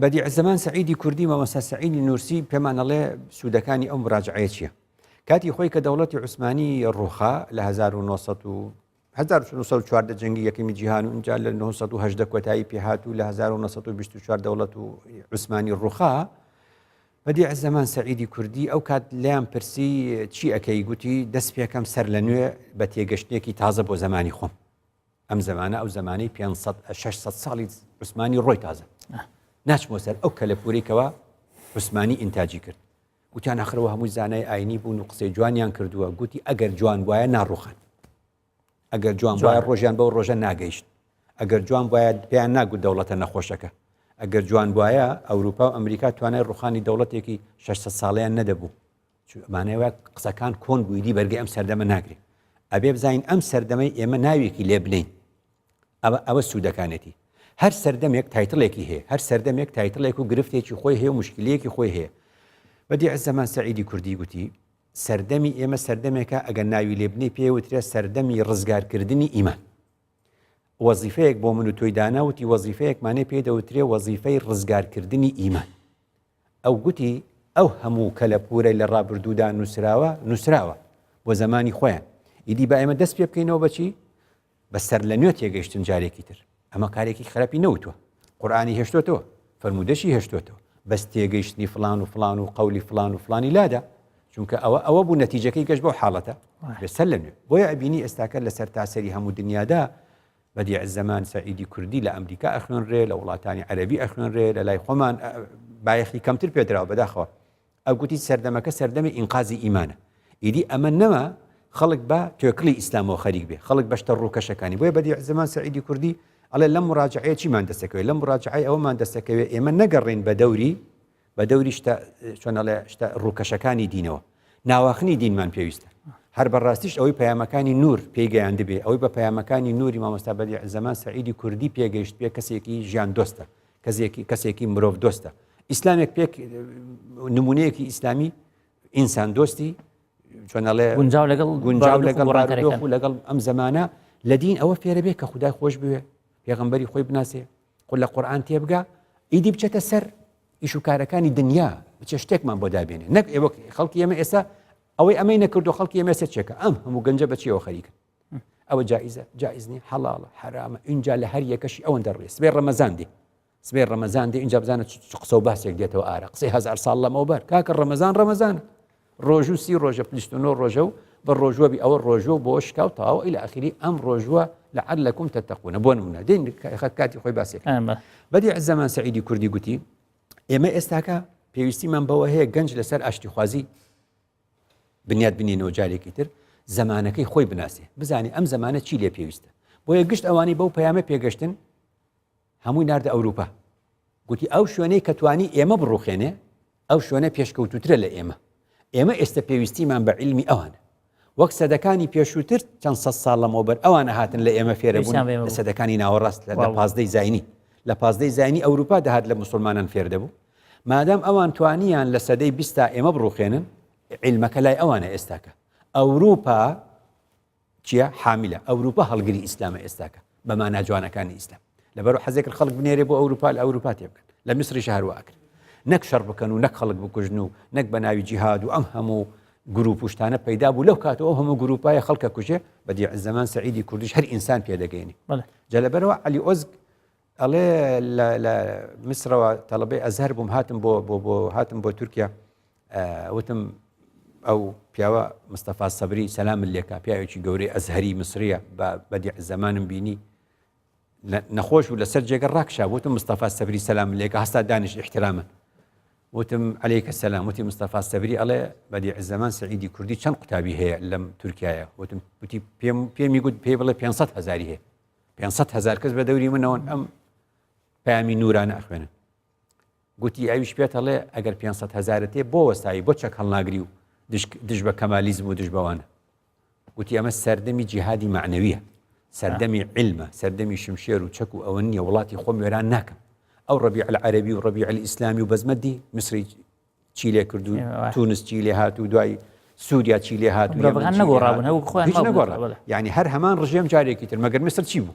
بەدیع زەمان سەعیدی کوردی مامۆستا سەعیدی نوورسی پێمان ئەڵێ سوودەکانی ئەو مراجعەیە چییە؟ کاتی خۆی کە دەوڵەتی عوسمانی ڕووخا لە 1900 و 1914 جەنگی یەکەمی جیهان و اینجا لە 1918 کۆتایی پێهات و لە 1924 دەوڵەت و عوسمانی ڕووخا بەدیع زەمان سەعیدی کوردی ئەو کات لێیان پرسی چی ئەکەی گوتی دەست پێکەم سەر لە نوێ بە تێگەشتنێکی تازە بۆ زمانی خۆم ئەم زمانە ئەو زمانەی 500 600 ساڵی عوسمانی ڕۆی تازە ناچمەوە سەر ئەو کەلەپوری کەوا عوسمانی ئینتاجی کرد. گوتیان ئاخر ئەوە هەمووی زانای ئاینی بوون و قسەی جوانیان کردووە. گوتی ئەگەر جوان بوایە ناڕوخان. ئەگەر جوان بوایە ڕۆژیان بەو ڕۆژە ناگەیشت. ئەگەر جوان بوایە پێیان ناگوت دەوڵەتە نەخۆشەکە. ئەگەر جوان بوایە ئەوروپا و ئەمریکا توانای ڕوخانی دەوڵەتێکی 600 ساڵەیان نەدەبوو. مانای وایە قسەکان کۆن بوو ئیدی بەرگەی ئەم سەردەمە ناگرێ. ئەبێ بزانین ئەم سەردەمەی ئێمە ناوێکی لێ بنێین. ئەوە ئەوە سوودەکانێتی. هەر سەردەمێک title ێکی هەیە، هەر سەردەمێک title ێک و گرفتێکی خۆی هەیە و موشکیلەیەکی خۆی هەیە. بەدیع زەمان سەعیدی کوردی گوتی، سەردەمی ئێمە سەردەمێکە ئەگەر ناوی لێ بنێی پێی وترێ سەردەمی ڕزگارکردنی ئیمان. وەزیفەیەک بۆ من و تۆی دانا وتی وەزیفەیەکمانێ پێی دەوترێ وەزیفەی ڕزگارکردنی ئیمان. ئەو گوتی ئەو هەموو کەلەپوورەی لە ڕابردوودا نووسراوە، نووسراوە بۆ زەمانی خۆیان. ئیدی با ئێمە دەست پێ بکەینەوە بە چی؟ بە سەرلەنوێ تێگەیشتن جارێکی تر. ئەمە کارێکی خراپی نەوتووە. قورئانی هێشتۆتەوە، فەرموودەشی هێشتۆتەوە. بەس تێگەیشتنی فڵان و فڵان و قەولی فڵان و فڵانی لادا. چونکە ئەوە ئەوە بوو نەتیجەکەی گەشت بەو حاڵەتە. بێ سەر لە نوێ. بۆیە ئەبینی ئێستاکە لە سەرتاسەری هەموو دنیادا بەدیع زەمان سەعیدی کوردی لە ئەمریکا ئەخوێنرێ، لە وڵاتانی عەرەبی ئەخوێنرێ، لە لای خۆمان بایەخی کەمتر پێدراوە بەداخەوە. ئەو گوتی سەردەمەکە سەردەمی ئینقازی ئیمانە. ئیدی ئەمە نەما خەڵک بە توێکڵی ئیسلامەوە خەریک بێ، خەڵک بە شتە ڕووکەشەکانی. بۆیە بەدیع زەمان سەعیدی کوردی ئەڵێ لەم مراجعەیە چیمان دەستەکەوێ؟ لەم مراجعەی ئەوەمان دەستەکەوێ ئێمە نەگەڕێین بە دەوری بە دەوری شتە چۆن ئەڵێ شتە ڕووکەشەکانی دینەوە. ناواخنی دینمان پێویستە. هەر بەڕاستیش ئەوەی پەیامەکانی نوور پێی گەیاندبێ، ئەوەی بە پەیامەکانی نووری مامۆستا بەدیع زەمان سەعیدی کوردی پێگەیشتبێ کەسێکی ژیان دۆستە، کەسێکی کەسێکی مرۆڤ دۆستە. ئیسلامێک پێک نمونەیەکی ئیسلامی ئینسان دۆستی چۆن ئەڵێ گونجاو لەگەڵ گونجاو لەگەڵ بارودۆخ و لەگەڵ ئەم زەمانە لە دین ئەوە فێرە بێ کە خودای خۆش بوێ پێغەمبەری خۆی بناسێ قل لە قورئان تێبگا ئیدی بچێتە سەر ئیش و کارەکانی دنیا بچێ شتێکمان بۆ دابێنێ نەک ئێوە خەڵکی ئێمە ئێستا ئەوەی ئەمەی نەکردو خەڵکی ئێمە ئێستا چێکە ئەم هەموو گەنجە بەچیەوە خەریکن ئەوە جائزە جائز نیە حەڵاڵە حەرامە ئینجا لە هەر یەکەشی ئەوەندە ڕێ سبەی ڕەمەزان دێ سبەی ڕەمەزان دێ ئینجا بزانە چ قسە و باسێک دێتەوە ئارا قسەی هەزار ساڵ لەمەوبەر کاکە ڕەمەزان ڕەمەزان ڕۆژوو سی ڕۆژە 29 ڕۆژە و بە ڕۆژوە بی ئەوە ڕۆژوە بۆ شکا و تەواو ئیلە ئەخیری ئەم ڕۆژوە لعلکم تتقون بۆ نمونە دێن کاتی خۆی باسێک بەدیع زەمان سەعیدی کوردی گوتی ئێمە ئێستاکە پێویستیمان بەوە هەیە گەنج لەسەر ئاشتیخوازی بنیات بنێنەوە جارێکی تر زمانەکەی خۆی بناسێ بزانێ ئەم زمانە چی لێ پێویستە بۆیە گشت ئەوانەی بەو پەیامە پێگەشتن هەمووی ناردە ئەوروپا گوتی ئەو شوێنەی کە توانی ئێمە بڕوخێنێ ئەو شوێنە پێشکەوتوترە لە ئێمە ئێمە ئێستا پێویستیمان بە عیلمی ئەوانە وەک سەدەکانی پێشووتر چەند سەد ساڵ لەمەوبەر ئەوانە هاتن لە ئێمە فێرە بوون لە سەدەکانی ناوەڕاست لە پازدەی زینی لە پازدەی زینی ئەوروپا دەهات لە مسلمانان فێر دەبوو مادام ئەوان توانیان لە سەدەی بیستا ئێمە بڕوخێنن عیلمەکە لای ئەوانە ئێستاکە ئەوروپا چیە حامیلە ئەوروپا هەڵگری ئیسلامە ئێستاکە بە مانا جوانەکانی ئیسلام لەبەر حەزێک کرد خەڵک بنێرێ بۆ ئەوروپا لە ئەوروپا تێبگەن لە میسریش هەروە ئەکرد نەک شەڕ بکەن و نەک خەڵک بکوژن و نەک بە ناوی جیهاد و ئەم هەموو گروپ و شتانە پەیدا بوو لەو کاتەوە ئەو هەموو گروپایە خەڵکە کوژێ بەدیع زەمان سەعیدی کوردیش هەر ئینسان پێدەگەینی جا لەبەرەوە عەلی ئۆزگ ئەڵێ لە میسرەوە تەڵەبەی ئەزهەر بووم هاتم بۆ بۆ بۆ هاتم بۆ تورکیا وتم ئەو پیاوە مستەفا سەبری سەلامت لێکا پیاوێکی گەورەی ئەزهەری میسریە بە بەدیع زەمانم بینی نەخۆش و لەسەر جێگە ڕاکشا وتم مستەفا سەبری سەلام لێکا هەستا دانیش احتراما وتم عەلەیکە سەلام وتی مستەفا سەبری ئەڵێ بەدیع زەمان سەعیدی کوردی چەند قوتابی هەیە لەم تورکایە وتم وتی پێم پێمی گوت پێی بڵێ 500 هەزاری هەیە 500 هەزار کەس بە دەوری منەوەن ئەم پەیامی نورانە ئەخوێنن گوتی ئەویش پێت ئەڵێ ئەگەر 500 هەزارت تێ بۆ وەستایی بۆ چەک هەڵناگری و دژ بە کەمالیزم و دژ بەوانە گوتی ئەمە سەردەمی جیهادی معنەویە سەردەمی علمە سەردەمی شمشێر و چەک و ئەوە نییە وڵاتی خۆم وێران ناکەم ئەو ڕەبیع العەرەبی و ڕەبیع الئیسلامی و بەزمەدی میسری چی لێ کرد و تونس چی لێ هات و دوای سووریا چی لێ هات و نەگۆڕابوون هەوو خۆیان هیچ نەگۆڕا یعنی هەر هەمان ڕژێم جارێکی تر مەگەر میسر چی بوو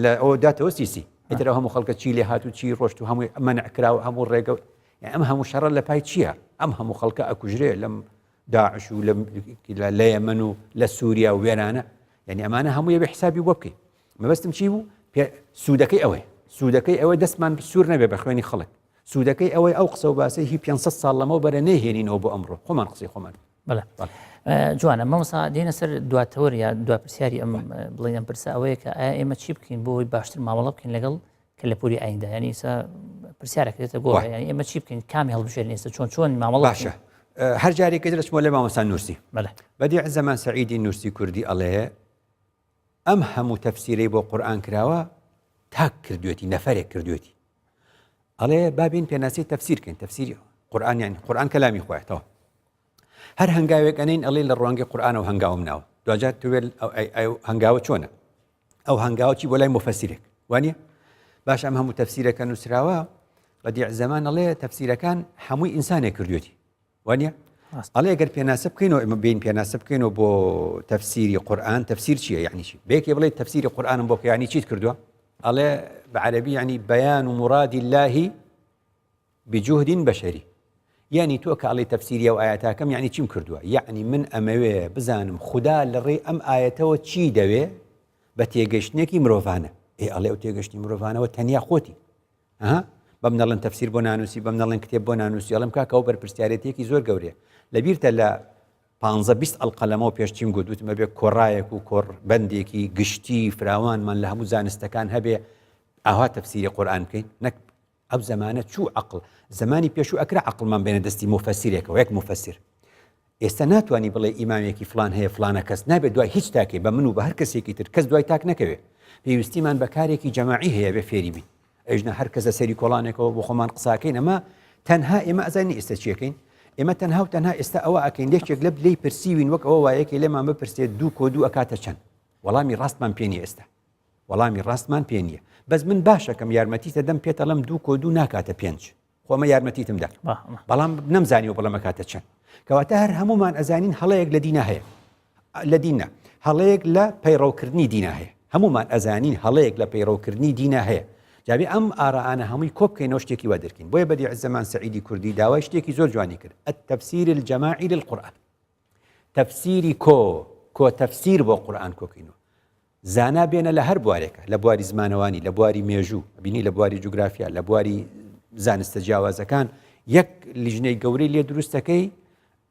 لە ئەوە داتەوە سیسی ئیتر ئەو هەموو خەڵکە چی لێ هات و چی ڕۆشت و هەمووی مەنع کرا و هەموو ڕێگە ئەم هەموو شەڕە لە پای چییە ئەم هەموو خەڵکە ئەکوژرێ لەم داعش و لە یەمەن و لە سووریا و وێرانە یعنی ئەمانە هەمووی بە حسابی بۆ بکەین مەبەستم چی بوو سوودەکەی ئەوەی سوودەکەی ئەوەی دەستمان سوور نەبێ بە خوێنی خەڵک سوودەکەی ئەوەی ئەو قسە و باسەی هی 500 ساڵ لەمەو بەرە نەیهێنینەوە بۆ ئەمڕۆ خۆمان قسەی خۆمان بەڵێ جوانە مامۆستا دێنە سەر دواتەوەر یا دوا پرسیاری ئەم بڵێن ئەم پرسە ئەوەیە کە ئایا ئێمە چی بکەین بۆ ئەوەی باشتر مامەڵە بکەین لەگەڵ کەلەپوری ئایندا یعنی ئێستا. پرسیارەکە دێتە گۆڕ یانی ئێمە چی بکەین کامی هەڵبژێرین ئێستا چۆن چۆن مامەڵە باشە هەر جارێکی تر دەچمەوە لای مامۆستا نوورسی بەڵێ بەدیع زەمان سەعیدی نوورسی کوردی ئەڵێ ئەم هەموو تەفسیرەی بۆ قورئان کراوە تاک کردوێتی نەفەرێک کردوێتی ئەڵێ بابین پێناسی تەفسیر کەین تەفسیری قورئان یعنی قورئان کەلامی خۆیەتەوە هەر هەنگاوێک ئەنین ئەڵێ لە ڕوانگەی قورئانەوە هەنگاوم ناوە دواجار توێل هەنگاوە چۆنە ئەو هەنگاوە چی بۆ لای مفەسیرێک وانە باش ئەم هەموو تەفسیرەکە نووسراوە بەدیع زەمان ئەڵێ تەفسیرەکان هەمووی ئینسانێک کردوێتی وانە ئەڵێ گەر پێناسە بکەینەوە ئێمە بین پێناسە بکەینەوە بۆ تەفسیری قورآن تەفسیر چییە یعنی چی بێکێ بڵێ تەفسیری قورآنم بۆ کەیانی چیت کردووە ئەڵێ بە عەربی یعنی بەیان و مرادی اللهی بجهد بشری یانی تۆ کە ئەڵێی تەفسیری ئەو ئایەتاکەم یانی چیم کردووە یەعنی من ئەمەوێ بزانم خودا لە ڕێی ئەم ئایەتەوە چی دەوێ بە تێگەشتنێکی مرۆڤانە ئێ ئەڵێ ئەو تێگەشتنی مرۆڤانەوە تەنیا خۆتی ها بەم نەڵێن تەفسیر بۆ نانوسی بەم نەڵێن کتێب بۆ نانوسی ئەڵێم کاکە ئەو بەرپرسیارێتیەکی زۆر گەورەیە لەبیرتە لە پانزە 20 ئەڵقە لەمەوە پێش چیم گوت وتم ئەبێ کۆڕایەک و کۆڕبەندێکی گشتی فراوانمان لە هەموو زانستەکان هەبێ ئاوا تەفسیری قورئان بکەین نەک ئەو زەمانە چوو عەقڵ زەمانی پێشوو ئەکرا عەقڵمان بێنە دەستی موفەسیرێکەوە یەک موفەسیر ئێستا ناتوانانی بڵێ ئیمامێکی فلان هەیە فلانە کەس نابێت دوای هیچ تاکێ بە من و بە هەر کەسێکی تر کەس دوای تاک نەکەوێ پێویستیمان بە کارێکی جەماعی هەیە بێ فێری بین ئەژنە هەر کەس لە سەری کۆڵانێکەوە بۆ خۆمان قساکەین ئەمە تەنها ئێمە ئەزانی ئێستا چیەکەین ئێمە تەنها و تەنها ئێستا ئەوە ئەکەین یەکێک لە لێی پرسیوین وەک ئەوە وایەکی لێمان بپرسێت دوو کۆ دوو ئەکاتە چەند وەڵامی ڕاستمان پێ نیە ئێستا وەڵامی ڕاستمان پێ نییە بەس من باشەکەم یارمەتیتە دەم پێتەڵم دوو کۆ دوو ناکاتە پێنج خۆمە یارمەتیتم دا بەڵام نەمزانیوە بڵێم ئەکاتە چەند کەواتە هەر هەمومان ئەزانین هەڵەیەک لە دینا هەیە لە دینە هەڵەیەک لە پەیڕەوکردنی دینا هەیە هەمومان ئەزانین هەڵەیەک لە پەیڕەوکردنی دینا هەیە جابی ئەم ئارائانە هەمووی کۆ بکەینەوە شتێکی وا دەرکەین بۆیە بەدیع زەمان سەعیدی کوردی داوای شتێکی زۆر جوانی کرد التفسیر الجماعی للقرآن تەفسیری کۆ کۆ تەفسیر بۆ قورئان کۆکەینەوە زانا بێنە لە هەر بوارێکە لە بواری زمانەوانی لە بواری مێژوو بینی لە بواری جوگرافیا لە بواری زانستە جیاوازەکان یەک لیژنەی گەورەی لێ دروستەکەی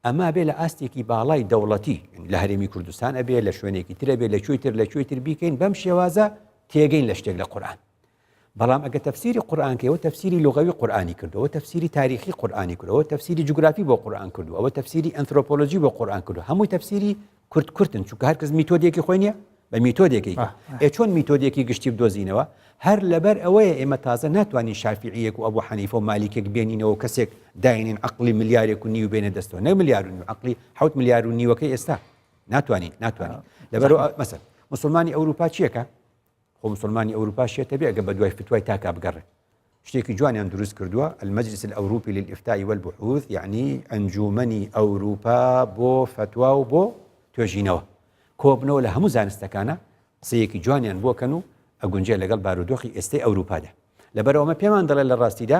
ئەمە بێ لە ئاستێکی باڵای دەوڵەتی لە هەرێمی کوردستان ئەبێ لە شوێنێکی ترە بێ لە کوێی تر لە کوێی تر بیکەین بەم شێوازە تێگەین لە شتێک لە قورئان بەڵام ئەگە تەفسیری قورئان کەی ئەوە تەفسیری لغەوی قورئانی کردو ئەوە تەفسیری تاریخی قورئانی کردو ئەوە تەفسیری جوگرافی بۆ قورئان کردو ئەوە تەفسیری ئەنثرۆپۆلۆژی بۆ قورئان کردو هەمووی تەفسیری کورت کورتن چونکە هەر کەس میتۆدێکی خۆی نییە بە میتۆدێکی ئێ چۆن میتۆدێکی گشتی بدۆزینەوە هەر لەبەر ئەوەیە ئێمە تازە ناتوانین شافعیەک و ئەبوو حەنیفە و مالیکێک بێنینەوە کەسێک داینین عقلی ملیارێک و نیو بێنە دەستەوە نەک ملیار و نیو عقلی حوت ملیار و نیوەکەی ئێستا ناتوانین ناتوانین لەبەر مەسەل مسلمانی ئەوروپا چیەکە خۆ موسڵمانی ئەوروپا شێتە بێ ئەگەر بەدوای فتوای تاکا بگەڕێ. شتێکی جوانیان دروست کردووە، المجلس الأوروبي للإفتاء والبحوث، یەعنی ئەنجوومەنی ئەوروپا بۆ فەتوا و بۆ توێژینەوە. کۆبنەوە لە هەموو زانستەکانا قسەیەکی جوانیان بۆ کەن و ئەگونجێ لەگەڵ بارودۆخی ئێستەی ئەوروپادا. لەبەرئەوە ئەمە پێمان دەڵێ لە ڕاستیدا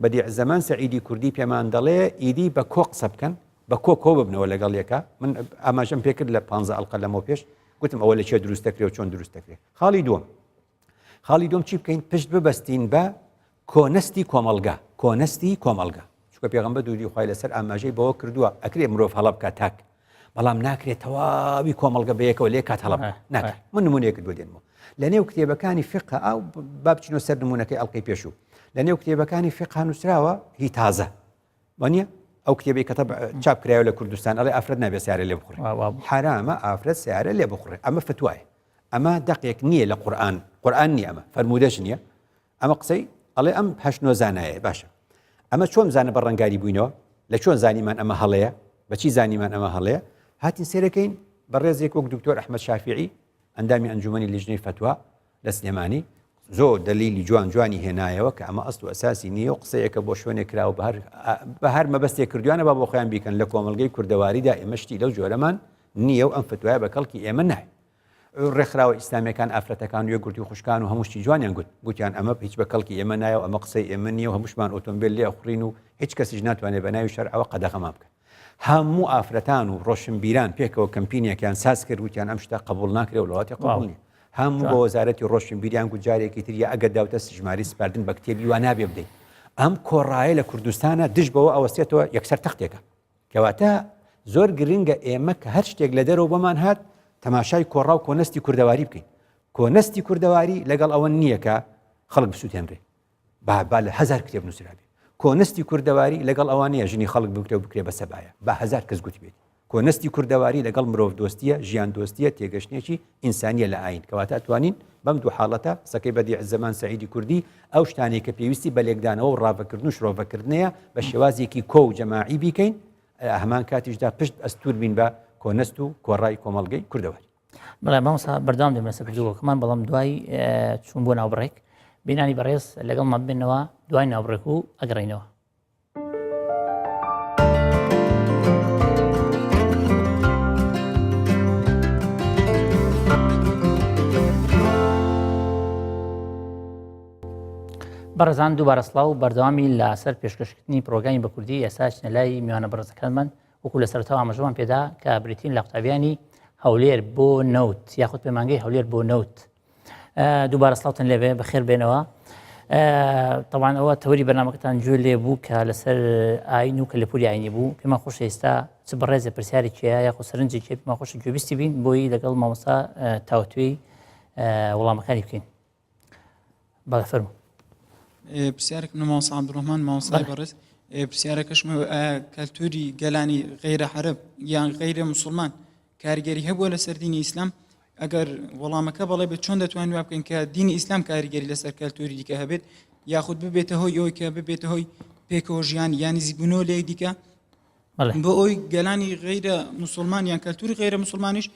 بەدیع زەمان سەعیدی کوردی پێمان دەڵێ ئیدی بە کۆ قسە بکەن، بە کۆ کۆ ببنەوە لەگەڵ یەکا. من ئاماژەم پێکرد لە پانزە ئەڵقە لەمەو پێش گوتم ئەوە لە چێ دروست دەکرێ و چۆن دروست دەکرێ خاڵی دووەم خاڵی دوم چی بکەین پشت ببەستین بە کۆنەستی کۆمەڵگا کۆنەستی کۆمەڵگا چونکە پێغەمبەر دووری خوای لەسەر ئاماژەی بەوە کردووە ئەکرێ مرۆڤ هەڵە بکات تاک بەڵام ناکرێت تەواوی کۆمەڵگە بەیەکەوە لێ کات هەڵە ناکرێت من نمونەیەکت بۆ دێنمەوە لە نێو کتێبەکانی فقه ئەو با بچینەوە سەر نمونەکەی ئەڵلقەی پێشوو لە نێو کتێبەکانی فقه نووسراوە هی تازە وانە ئەو کتێبەی کە چاپ کرایە لە کوردستان ئەڵێ ئافرەت نابێت سیارە لێ بخڕێ حرامە ئافرەت سیارە لێ بخڕێ ئەمە فتوایە ئەمە دەقێک نییە لە قورآن قورآن نییە ئەمە فەرموودەش نییە ئەمە قسەی ئەڵێ ئەم هەشت نۆ زانایە باشە ئەمە چۆن زانە بە ڕەنگاری بووینەوە لە چۆن زانیمان ئەمە هەڵەیە بەچی زانیمان ئەمە هەڵەیە هاتین سێرەکەین بە ڕێزێک وەک دکتۆر ئەحمەد شافعی ئەندامی ئەنجومەنی لیژنەی فەتوا لە سلێمانی زۆر دەلیلی جوان جوانی هێنایەوە کە ئەمە ئەست و ئەساسی نییە و قسەیەکە بۆ شوێنێک کراوە بە هەر بە هەر مەبەستێک کردویانە با بۆ خۆیان بیکەن لە کۆمەڵگەی کوردەواریدا ئێمە شتی لەو جۆرەمان نییە و ئەم فتوایە بە کەڵکی ئێمە نایە ڕێکخراوە ئیسلامیەکان ئافرەتەکان و یەکگرتووی خوشکان و هەموو شتی جوانیان گوت گوتیان ئەمە هیچ بە کەڵکی ئێمە نایە و ئەمە قسەی ئێمە نییە و هەمووشمان ئۆتۆمبیل لێ ئەخوڕین و هیچ کەسیش ناتوانێت بە ناوی شەرعەوە قەدەغەمان بکات هەموو ئافرەتان و ڕۆشنبیران پێکەوە کەمپینێکیان ساز کرد وتیان ئەم شتە قبول ناکرێ و لەوڵاتی قبول نییە هەموو بە وەزارەتی ڕۆشنبیریان گوت جارێکی تر یا ئەگەر داوتە ژمارەی سپاردن بە کتێبی وا نابێ بدەیت ئەم کۆڕایە لە کوردستانە دژ بەوە ئەوەستێتەوە یەکسەر تەختێکە کەواتە زۆر گرنگە ئێمە کە هەر شتێک لە دەرەوە بۆمان هات تەماشای کۆڕا و کۆنەستی کوردەواری بکەین کۆنەستی کوردەواری لەگەڵ ئەوە نییە کە خەڵک بسووتێنرێ. با با لە هەزار کتێب نووسرابێ. کۆنەستی کوردەواری لەگەڵ ئەوە نییە ژنی خەڵک بکرێ و بکرێ بە سەبایە. با هەزار کەس گوتبێتی. کۆنەستی کوردەواری لەگەڵ مرۆڤدۆستییە، ژیاندۆستییە، تێگەشتنێکی ئینسانییە لە ئایین. کەواتە ئەتوانین بەم دوو حاڵەتە، قسەکەی بەدیعزەمان سەعیدی کوردی، ئەو شتانەی کە پێویستی بە لێکدانەوە و ڕاڤەکردن و شرۆڤەکردنەیە بە شێوازێکی کۆ و جەماعی بیکەین، لە هەمان کاتیشدا پشت ئەستوور بین بە کۆنەست و کۆڕای کۆمەڵگەی کوردەواری. بەڵێ مامۆستا بەردەوام دەبین لەسەر گفتوگۆکەمان بەڵام دوای چوون بۆ ناوبڕێک بینانی بەڕێز لەگەڵمان ببێنەوە دوای ناوبڕێک و ئەگەڕێینەوە. بەڕێزان دووبارە سڵاو بەردەوامی لەسەر پێشکەشکردنی پرۆگرامی بە کوردی ئێستا چنە لای میوانە بەڕێزەکانمان وەکو لە سەرەتاوە ئاماژەمان پێدا کە بریتین لە قوتابیانی هەولێر بۆ نەوت یاخود پەیمانگەی هەولێر بۆ نەوت دووبارە سڵاوتان لێبێ بەخێر بێنەوە تەوان ئەوە تەوەری بەرنمەکەتان گوێ لێ بوو کە لەسەر ئاین و کە لە پوری ئاینی بوو پێمان خۆش ئێستا چ بەڕێزە پرسیارێکیە یاخود سەرنجێکی پێمان خۆش گوێبیستی بین بۆی لەگەڵ مامۆستا تاوتوێی وەڵامەکانی بکەین بەڵێ فەرموو. پرسیارێکم لە مامۆستا عەبدولڕەحمان مامۆستای بەڕێز پرسیارەکەشم کەلتوری گەلانی غەیرە عەرەب یان غەیرە مسلمان کاریگەری هەبووە لەسەر دینی ئیسلام ئەگەر وەڵامەکە بەڵێ بێت چۆن دەتوانین وا بکەین کە دینی ئیسلام کاریگەری لەسەر کەلتوری دیکە هەبێت یاخود ببێتە هۆی ئەوەی کە ببێتە هۆی پێکەوە ژیان یان نزیکبوونەوە لە یەکدیکە بۆ ئەوی گەلانی غەیرە مسلمان یان کەلتوری غەیرە مسلمانیش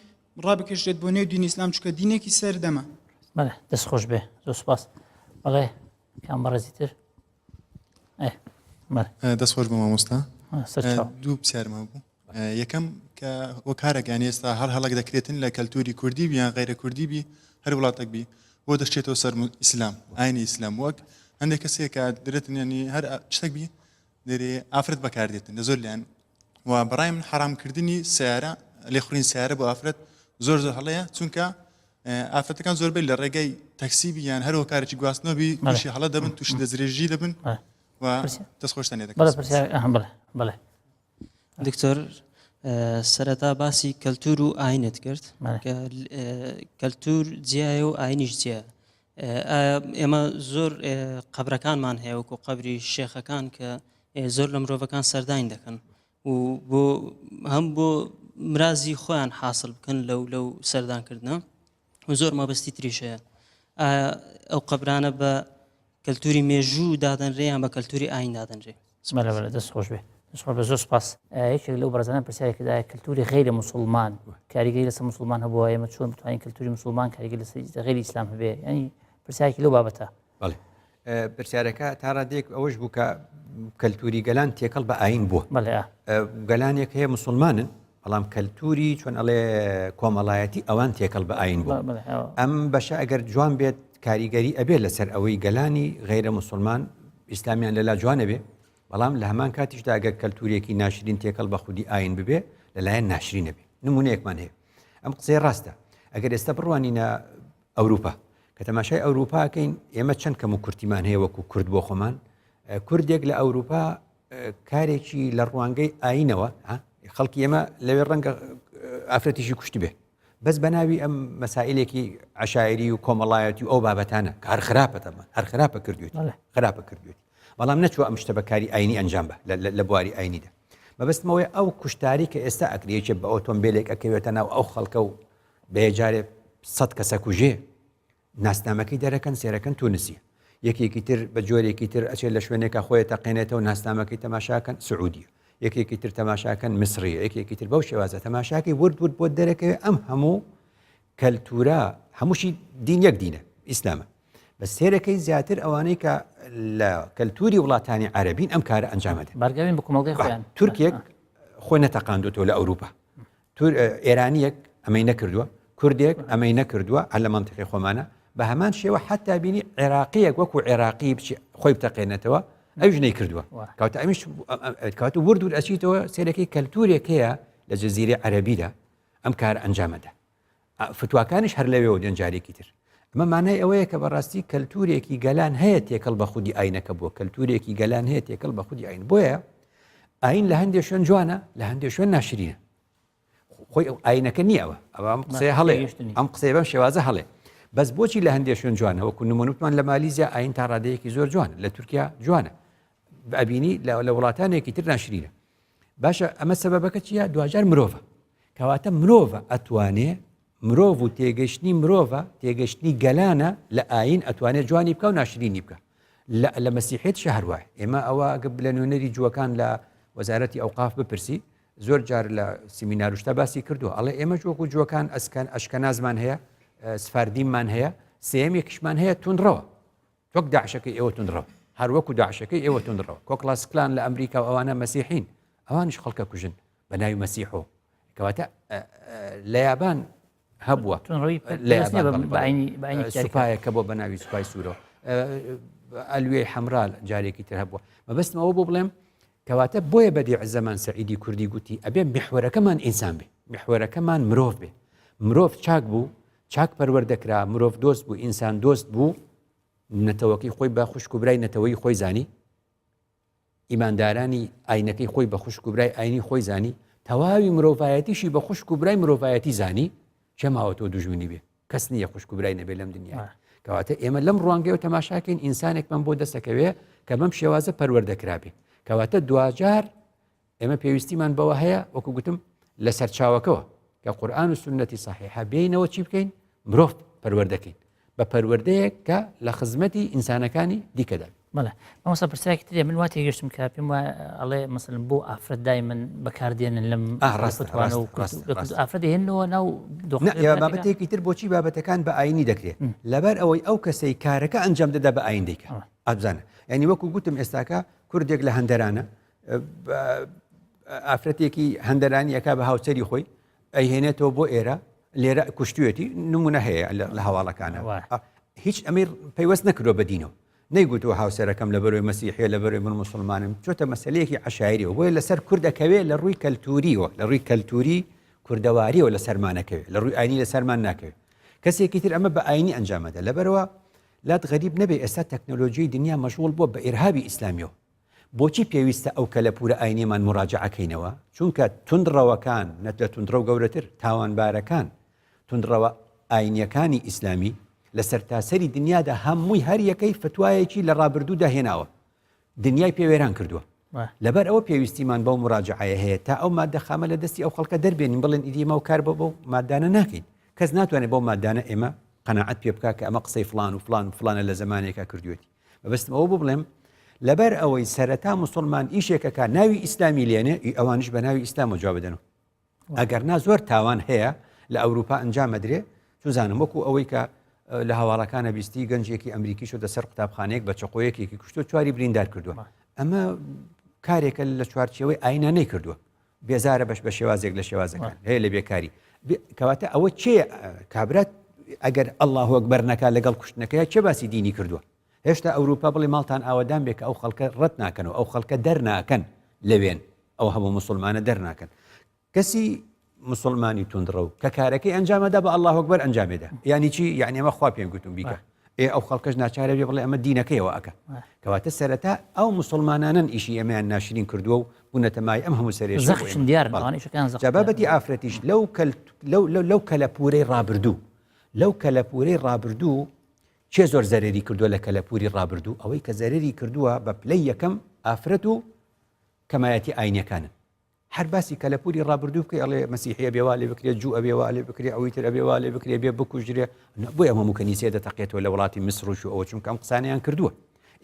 ڕابکێشرێت بۆ نێو دینی ئیسلام چونکە دینێکی سەردەمە. بەڵێ دەست خۆش بێ زۆر سوپاس بەڵێ کام بەڕێزی تر دەست خۆش بۆ مامۆستا دوو پرسیارمان بوو یەکەم کە هۆکارێک یان ئێستا هەر هەڵک دەکرێتن لە کەلتوری کوردی بیان غیرە کوردی بی هەر وڵاتێک بی بۆ دەشتێتەوە سەر ئیسلام ئاینی ئیسلام وەک هەندێک کەسێک کە درێتن ینی هەر شتێک بی دەرێ ئافرەت بەکاردێتن لە زۆر لایەن و بەڕای من حەرامکردنی سیارە لێخورین سیارە بۆ ئافرەت زۆر زۆر هەڵەیە چونکە ئافرەتەکان زۆربەی لە ڕێگەی تەکسی بی یان هەر هۆکارێکی گواستنەوە بی تووشی هەڵە دەبن تووشی دەستدرێژی دەبن و دەست خۆشتان لێ دەکەم. بەڵێ دکتۆر سەرەتا باسی کەلتور و ئاینت کرد کە کەلتور جیایە و ئاینیش جیایە ئێمە زۆر قەبرەکانمان هەیە وەکو قەبری شێخەکان کە زۆر لە مرۆڤەکان سەرداین دەکەن و بۆ هەم بۆ مرازی خۆیان حاصل بکەن لەو لەو سەردانکردە و زۆر مەبەستی تریش هەیە ئایا ئەو قەبرانە بە کەلتوری مێژوو دادەنرێ یان بە کەلتوری ئاین دادەنرێ؟ بەلێ بەلێ دەست خۆش بێ دەست خۆش بێ زۆر سوپاس. یەکێک لەو بەڕێزانە پرسیاری کردایە کەلتوری غەیرە موسڵمان کاریگەری لەسەر موسڵمان هەبووە ئێمە چۆن بتوانین کەلتوری موسڵمان کاریگەری لەسەر غەیری ئیسلام هەبێ یانی پرسیارێکی لەو بابەتە. بەڵێ پرسیارەکە تا ڕادەیەک ئەوەش بوو کە کەلتوری گەلان تێکەڵ بە ئاین بووە گەلانێک هەیە مسلمانن بەڵام کەلتوری چۆن ئەڵێ کۆمەڵایەتی ئەوان تێکەڵ بە ئاین بوو ئەم بەشە ئەگەر جوان بێت کاریگەری ئەبێت لەسەر ئەوەی گەلانی غیرە مسلمان ئیسلامیان لەلا جوانە بێ بەڵام لە هەمان کاتیشدا ئەگەر کەلتورێکی ناشرین تێکەڵ بە خودی ئاین ببێ لەلایەن ناشرینە بێ نمونەیەکمان هەیە ئەم قسەی ڕاستە ئەگەر ئێستا بڕوانینە ئەوروپا کە تەماشای ئەوروپاکەین ئێمە چەند کەم و کورتیمان هەیە وەکو کورد بۆ خۆمان کوردێک لە ئەوروپا کارێکی لە ڕوانگەی ئاینەوە خەڵکی ئێمە لەوێ ڕەنگە ئافرەتیشی کوشتی بێ بەس بە ناوی ئەم مەسائلێکی عشاعری و کۆمەڵایەتی و ئەو بابەتانە کە هەر خراپە تەمان هەر خراپە کردوێت خراپە کردوێت بەڵام نەچوە ئەم شتە بەکاری ئاینی ئەنجام بە لە بواری ئاینیدا مەبەستمەوەی ئەو کوشتاری کە ئێستا ئەکرێکێ بە ئۆتۆمبیلێک ئەکەوێتە ناو ئەو خەڵکە و بەیەجارێ سەد کەسە کوژێ ناسنامەکەی دەرەکەن سێرەکەن تونسیە یەکێکی تر بە جۆرێکی تر ئەچێت لە شوێنێکە خۆی تەقێنێتەوە ناسنامەکەی تەماشاکەن سعودیە یەکێکی تر تەماشاکەن میسریە یەکێکی تر بەو شێوازە تەماشاکەی ورد ورد بۆ دەرەکەوێت ئەم هەموو کەلتورە هەمووشی دین یەک دینە ئیسلامە بە سێرەکەی زیاتر ئەوانەی کە لە کەلتوری وڵاتانی عەربین ئەم کارە ئەنجامەدەن بارگاوین بە کۆمەڵگەی خۆیان تورکێک خۆی نەتەقاندوتەوە لە ئەوروپا تور ئێرانیەک ئەمەی نەکردووە کوردێک ئەمەی نەکردووە هەر لە مەنتیقی خۆمانە بە هەمان شێوە حتا بینی عێراقیەک وەکو عێراقی بچی خۆی بتەقێنێتەوە ئەوش نەیکردووە کاتە ئەمیش کات و ورد ورد ئەچیتەوە سێرەکەی کەلتورێک هەیە لە جززیری عەربیدا ئەم کار ئەنجامەدا فتواکانیش هەر لەوێەوە دێن جارێکی تر ئەمە مانای ئەوەیە کە بەڕاستی کەلتورێکی گەلان هەیە تێکەڵ بە خودی ئاینەکە بووە کەلتورێکی گەلان هەیە تێکەڵ بە خودی ئاین بۆیە ئاین لە هەندێک شوێن جوانە لە هەندێک شوێن ناشرینە خۆی ئەو ئاینەکە نییە ئەوە ئەوە ئەم قسەیە هەڵێ ئەم قسەیە بەم شێوازە هەڵێ. بەس بۆچی لە هەندێک شوێن جوانە وەکو نمونوتمان لە مالیزیا ئاین تا ڕادەیەکی زۆر جوانە لە تورکیا جوانە ئەبینی لە وڵاتانێکی تر ناشرینە باشە ئەمە سەبەبەکە چییە دواجار مرۆڤە کەواتە مرۆڤە ئەتوانێ مرۆڤ و تێگەشتنی مرۆڤە تێگەشتنی گەلانە لە ئاین ئەتوانێت جوانی بکە و ناشرینی بکە لە مەسیحێت شەهر وایە ئێمە ئەوە گە لە نوێنەری جووەکان لە وەزارەتی ئەوقاف بپرسی زۆر جار لە سیمیناروشتا باسی کردووە ئەڵێ ئێمە وەکو جووەکان ئەسکەن ئەشکەنازمان هەیە سفاردیممان هەیە سێیەمێکیشمان هەیە توندڕەوە وەک داعشەکەی ئێوە توندڕەو هەر وەکو داعشەکەی ئێوە توندڕەوە کۆکڵاس کلان لە ئەمریکا و ئەوانە مەسیحین ئەوانیش خەڵکە کوژن بە ناوی مەسیحۆ کەواتە لە یابان هەبووە سوپایەکە بۆ بە ناوی سوپای سوورەوە ئەلوێی حەمرال جارێکی تر هەبووە مەبەستم ئەوە بۆ بڵێم کەواتە بۆیە بەدیع زەمان سەعیدی کوردی گوتی ئەبێ میحوەرەکەمان ئینسان بێ میحوەرەکەمان مرۆڤ بێ مرۆڤ چاک بوو چاک پەروەردەکرا مرۆڤ دۆست بوو ئینسان دۆست بوو نەتەوەکەی خۆی بە خوشک و برای نەتەوەی خۆی زانی ئیماندارانی ئاینەکەی خۆی بە خوشک و برای ئاینی خۆی زانی تەواوی مرۆڤایەتیشی بە خوشک و برای مرۆڤایەتی زانی چێ ماوە تۆ دوژمنی بێ کەس نییە خوشک و برای نەبێ لەم دنیا کەواتە ئێمە لەم ڕوانگەیەوە تەماشاکەین ئینسانێکمان بۆ دەسەکەوێ کە بەم شێوازە پەروەردەکرابێ کەواتە دواجار ئێمە پێویستیمان بەوە هەیە وەکو گوتم لە سەرچاوەکەوە کە قورآن و سنەتی صحیحە بێینەوە چی بکەین مرۆڤ پەروەردەکەین بە پەروەردەیەک کە لە خزمەتی ئینسانەکانی دیکەدا بەڵێ مامۆستا پرسیارێکی ترێ من وا تێگەشتم کە پێم وایە ئەڵێ مەسەلەن بۆ ئافرەت دای من بەکاردێنن لەم ڕاستوانە و ئافرەت هێنەوە ناو بابەتێکی تر بۆچی بابەتەکان بە ئاینی دەکرێت لەبەر ئەوەی ئەو کەسەی کارەکە ئەنجام دەدا بە ئاین دیکە ئەبزانە ینی وەکو گوتم ئێستاکە کوردێک لە هەندەرانە ئافرەتێکی هەندەرانی ئەک بە هاوسەری خۆی ئەیهێنێتەوە بۆ ئێرە لێرە کوشتوێتی نمونە هەیە لە هەواڵەکانە هیچ ئەمەی پەیوەست نەکردوە بە دینەوە نەیگوتووە هاوسەرەکەم لە بەرەوەی مەسیحیە لە بەرەوەی من مسلمانم چۆتە مەسلەیەکی عشایریەوە بۆیە لەسەر کورد ئەکەوێ لە ڕووی کەلتوریەوە لە ڕووی کەلتوری کوردەواریەوە لە سەرمانەکەوێ لە ڕووی ئاینی لە سەرمان ناکەوێت کەسێکی تر ئەمە بە ئاینی ئەنجامەدە لەبەرەوە لات غەریب نەبێ ئێستا تەکنۆلۆژیی دنیا مەشغوڵ بووە بە ئیرهابی ئیسلامیەوە بۆچی پێویستە ئەو کەلەپوورە ئاینیەمان موراجەعە کەینەوە؟ چونکە توندڕەوەکان، نە لە توندڕەو گەورەتر، تاوانبارەکان، توندڕەوە ئاینیەکانی ئیسلامی لە سەرتاسەری دنیادا هەمووی هەر یەکەی فتوایەکی لە ڕابردوودا هێناوە، دنیای پێ وێران کردووە. لەبەر ئەوە پێویستیمان بەو موراجەعەیە هەیە تا ئەو ماددە خامە لە دەستی ئەو خەڵکە دەربێنین بڵێن ئیدی ئێمە کار بۆ بەو ماددانە ناکەین. کەس ناتوانێت بەو ماددانە ئێمە قەناعەت پێ بکا کە ئەمە قسەی فڵان و فڵان و فڵانە لە زەمانێکا کردوویەتی. مەبەستم ئەوە بوو بڵێم لەبەر ئەوەی سەرەتا مسلمان ئیشێکەکە ناوی ئیسلامی لێنێ ئی ئەوانش بە ناوی ئیسلام و جواب بدەنەوە ئەگەر نا زۆر تاوان هەیە لە ئەوروپا ئەنجام مەدرێ چزانم وەکو ئەوەی کە لە هەواڵەکانە بیستی گەنجێکی ئەمریکی شۆ سەر قوتابخانەیەک بە چەقۆیەکێکی کوشتۆ چواری بریندار کردووە ئەمە کارێکە لە چوارچێوەی ئاینە نەیکردووە بێزارە بەش بە شێوازێک لە شێوازەکان هەیە لە بێکاری کەواتە ئەوە چێ کابرا ئەگەر ئەله ئەکبەر نەکا لەگەڵ کوشتنەکەی چێ باسی دینی کردووە هێشتا ئەوروپا بڵێ ماڵتان ئاوەدان بێ کە ئەو خەڵکە ڕەت ناکەن و ئەو خەڵکە دەرناکەن لەوێن ئەو هەموو مسلمانە دەرناکەن کەسی مسلمانی توندڕەو کە کارەکەی ئەنجامەدا بە ئەلله ئەکبەر ئەنجامێدا یانی چی یعنی ئەمە خوا پێم گوتم بیکە ئێ ئەو خەڵکەش ناچارە بێ بڵێ ئەمە دینەکەیەوە ئەکا. کەواتە سەرەتا ئەو موسڵمانانەن ئیشی ئێمەیان ناشرین کردووە و بوونەتە مایەی ئەم هەموو سەرێشە بۆ زەقیشن ئێمە. دیارن بەڵێ. ئەوانە ئیشەکەیان زەق جا دیارن. بابەتی ئافرەتیش لەو کەل لەو لەو لەو کەلەپوورەی ڕابردوو لەو کەلەپوورەی ڕابردوو کێ زۆر زەرەری کردووە لە کەلەپووری ڕابردوو؟ ئەوەی کە زەرەری کردووە بە پلەی یەکەم ئافرەت و کەمایەتی ئاینیەکانن. هەر باسی کەلەپوری ڕابردوو بکەی ئەڵێ مەسیحی ئەبێ وا لێ بکرێ جوو ئەبێ وا لێ بکرێ ئەوی تر ئەبێ وا لێ بکرێ بێ بکوژرێ بۆیە ئەم هەموو کەنیسەیە دەتەقێتەوە لە وڵاتی میسر و ئەوە چونکە ئەم قسانەیان کردووە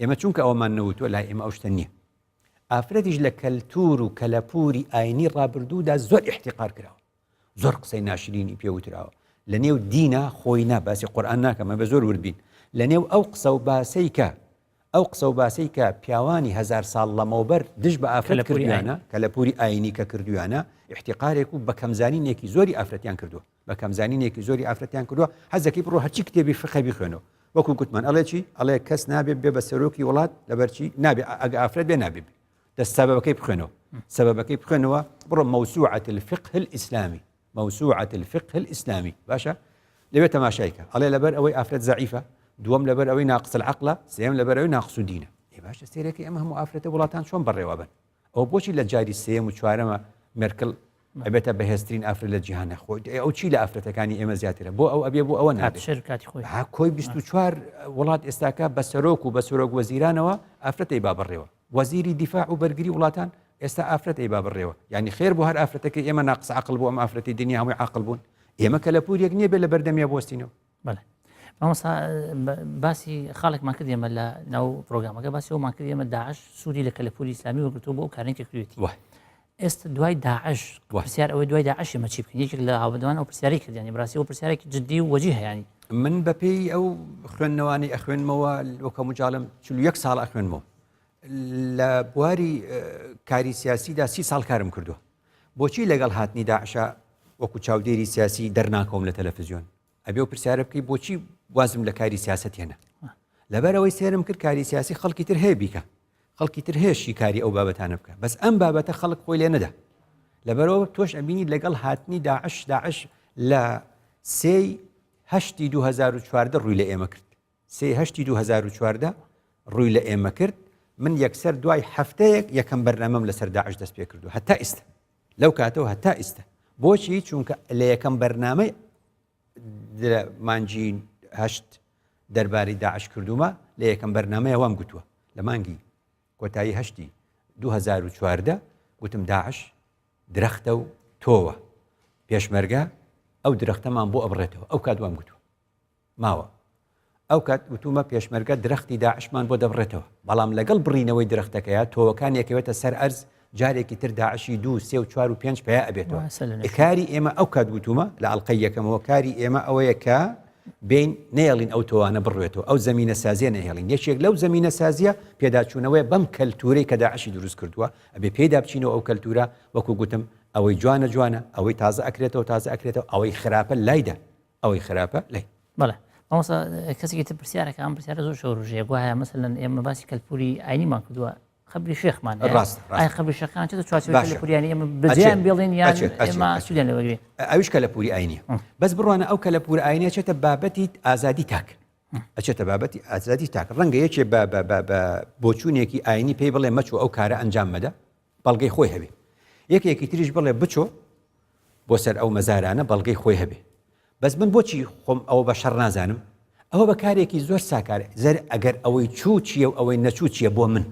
ئێمە چونکە ئەوەمان نەوتووە لای ئێمە ئەو شتە نییە ئافرەتیش لە کەلتور و کەلەپوری ئاینی ڕابردوودا زۆر ئیحتیقار کراوە زۆر قسەی ناشرینی پێ وتراوە لە نێو دینا خۆی نا باسی قورئان ناکەم ئەبێ زۆر ورد بین لە نێو ئەو قسە و باسەی کە ئەو قسە و باسەی کە پیاوانی هەزار ساڵ لەمەوبەر دژ بە ئافرەت کەلەپوری ئاینی. کردویانە کەلەپوری ئاینی کە کردویانە ئیحتیقارێک و بە کەمزانینێکی زۆری ئافرەتیان کردووە بە کەمزانینێکی زۆری ئافرەتیان کردووە حەزەکەی بڕۆ هەرچی کتێبی فقە بیخوێنەوە وەکو گوتمان ئەڵێ چی ئەڵێ کەس نابێ بێ بە سەرۆکی وڵات لەبەرچی نابێ ئەگە ئافرەت بێ نابێ بێ دەست سەبەبەکەی بخوێنەوە سەبەبەکەی بخوێنەوە بڕۆ موسوعة الفقه الإسلامی موسوعة الفقه الإسلامی باشە لەوێ تەماشایکە ئەڵێ لەبەر ئەوەی ئافرەت زەعیفە دووەم لەبەر ئەوەی ناقص العقلە سێم لەبەر ئەوەی ناقص دینە ئێ باشە سێرەکەی ئەمە هەموو ئافرەتە وڵاتان چۆن بەڕێوە بن ئەو بۆچی لە جاری سێم و چوارەمە مێرکل ئەبێتە بەهێزترین ئافرەت لە جیهانە خۆی ئەو چی لە ئافرەتەکانی ئێمە زیاترە بۆ ئەو ئەبێ بۆ ئەوە نابێت کاتی خۆی ها کۆی 24 وڵات ئێستاکە بە سەرۆک و بە سەرۆک وەزیرانەوە ئافرەتەی با بڕێوە وەزیری دیفاع و بەرگری وڵاتان ئێستا ئافرەت ئەی با بڕێوە یعنی خێر بۆ هەر ئافرەتەکە ئێمە ناقس عقل بۆ ئەم ئافرەتی دنیا هەمووی عقل بوون ئێمە کە لە پوریەک نییە بێ لە بەردەمیە بۆستینەوە بەڵێ مامۆستا باسی خاڵێکمان کرد ئێمە لە ناو پرۆگرامەکە باسی ئەومان کرد ئێمە داعش سوودی لە کەلەپوری ئیسلامی وەرگرتووە بۆ ئەو کارەی کە کردوێتی ئێستا دوای داعش پرسیار ئەوەی دوای داعش ئێمە چی بکەین یەکێک لە هاوبەندان ئەو پرسیاری کردیانی بڕاستی ئەو پرسیارێکی جدی و وەجی هەیانی من بەپێی ئەو خوێندنەوانی ئەخوێنمەوە وەکە مجاالم 41 ساڵ ئەخوێنمەوە لە بواری کاری سیاسیدا سی ساڵ کارم کردووە بۆچی لەگەڵ هاتنی داعشە وەکو چاودێری سیاسی دەرناکەوم لە تەلەفزیۆن ئەبێ و پرسیارە بکەی بۆچی وازم لە کاری سیاست هێنا لەبەرەوەی سێرم کرد کاری سیاسی خەڵکی تر هەیە بیکە خەڵکی تر هەیە شیکاری ئەو بابەتانە بکە بەس ئەم بابەتە خەڵک خۆی لێ نەدا لەبەرەوە تۆش ئەبینی لەگەڵ هاتنی داعش داعش لە سێی هەشتی 2014 ڕووی لە ئێمە کرد سێ هەشتی 2014 ڕووی لە ئێمە کرد من یەکسەر دوای هەفتەیەک یەکەم بەرنامەم لەسەر داعش دەست پێ کردو هەتا ئیستا لەو کاتەوە هەتا ئیستا بۆچی چونکە لە یەکەم بەرنامەی مانگی هەشت دەربارەی داعش کردومە لە یەکەم بەرنامەیە وام گوتووە لە مانگی کۆتایی هەشتی 2014 گوتم داعش درەختە و تۆوە پێشمەرگە ئەو درەختەمان بۆ ئەبڕێتەوە ئەو کات وام گوتووە ماوە. ئەو کات وتومە پێشمەرگە درەختی داعشمان بۆ دەبڕێتەوە، بەڵام لەگەڵ بڕینەوەی درەختەکەیا تۆوەکانی ئەکەوێتە سەر ئەرز جارێکی تر داعشی دوو سێ و چوار و پێنج پیا ئەبێتەوە. کاری ئێمە ئەو کات وتومە لە ئەڵقەی یەکەمەوە کاری ئێمە ئەوەیە کە بێین نەیەڵین ئەو تۆوانە بڕوێتەوە ئەو زەمینە سازیە نەهێڵین یەکێک لەو زەمینە سازیە پێداچوونەوەی بەم کەلتورەی کە داعشی دروست کردووە ئەبێ پێیدا بچینەوە ئەو کەلتورە وەکو گوتم ئەوەی جوانە جوانە ئەوەی تازە ئەکرێتەوە تازە ئەکرێتەوە ئەوەی خراپە لایدە ئەوەی خراپە لای. بەڵێ مامۆستا کەسێکی تر پرسیارەکە ئەم پرسیارە زۆر شەوروژەیە گوایە مەسەلەن ئێمە باسی کەلپوری ئاینیمان کردووە قەبری شێخمان هەیە ڕاست ڕاست ئایا قەبری شێخان چێتە چوارچێوەی باشە. کەلەپوریانی ئێمە بەجێیان ئەچێت. بێڵین یان ئەچێت، ئەچێت، ئێمە ئەچێت. سوودیان لێ وەرگرین ئەویش کەلەپوری ئاینیە بەس بڕوانە ئەو کەلەپور ئاینیە چێتە بابەتی ئازادی تاک ئەچێتە بابەتی ئازادی تاک ڕەنگە یەکێ بە بە بە بە بۆچوونێکی ئاینی پێی بڵێ مەچۆ ئەو کارە ئەنجام مەدە بەڵگەی خۆی هەبێ یەکێکی تریش بڵێ بچۆ بۆ سەر ئەو مەزارانە بەڵگەی خۆی هەبێ بەس من بۆچی خۆم ئەوە بە شەڕ نازانم ئەوە بە کارێکی زۆر ساکار زەر ئەگەر ئەوەی چوو چییە و ئەوەی نەچوو چییە بۆ من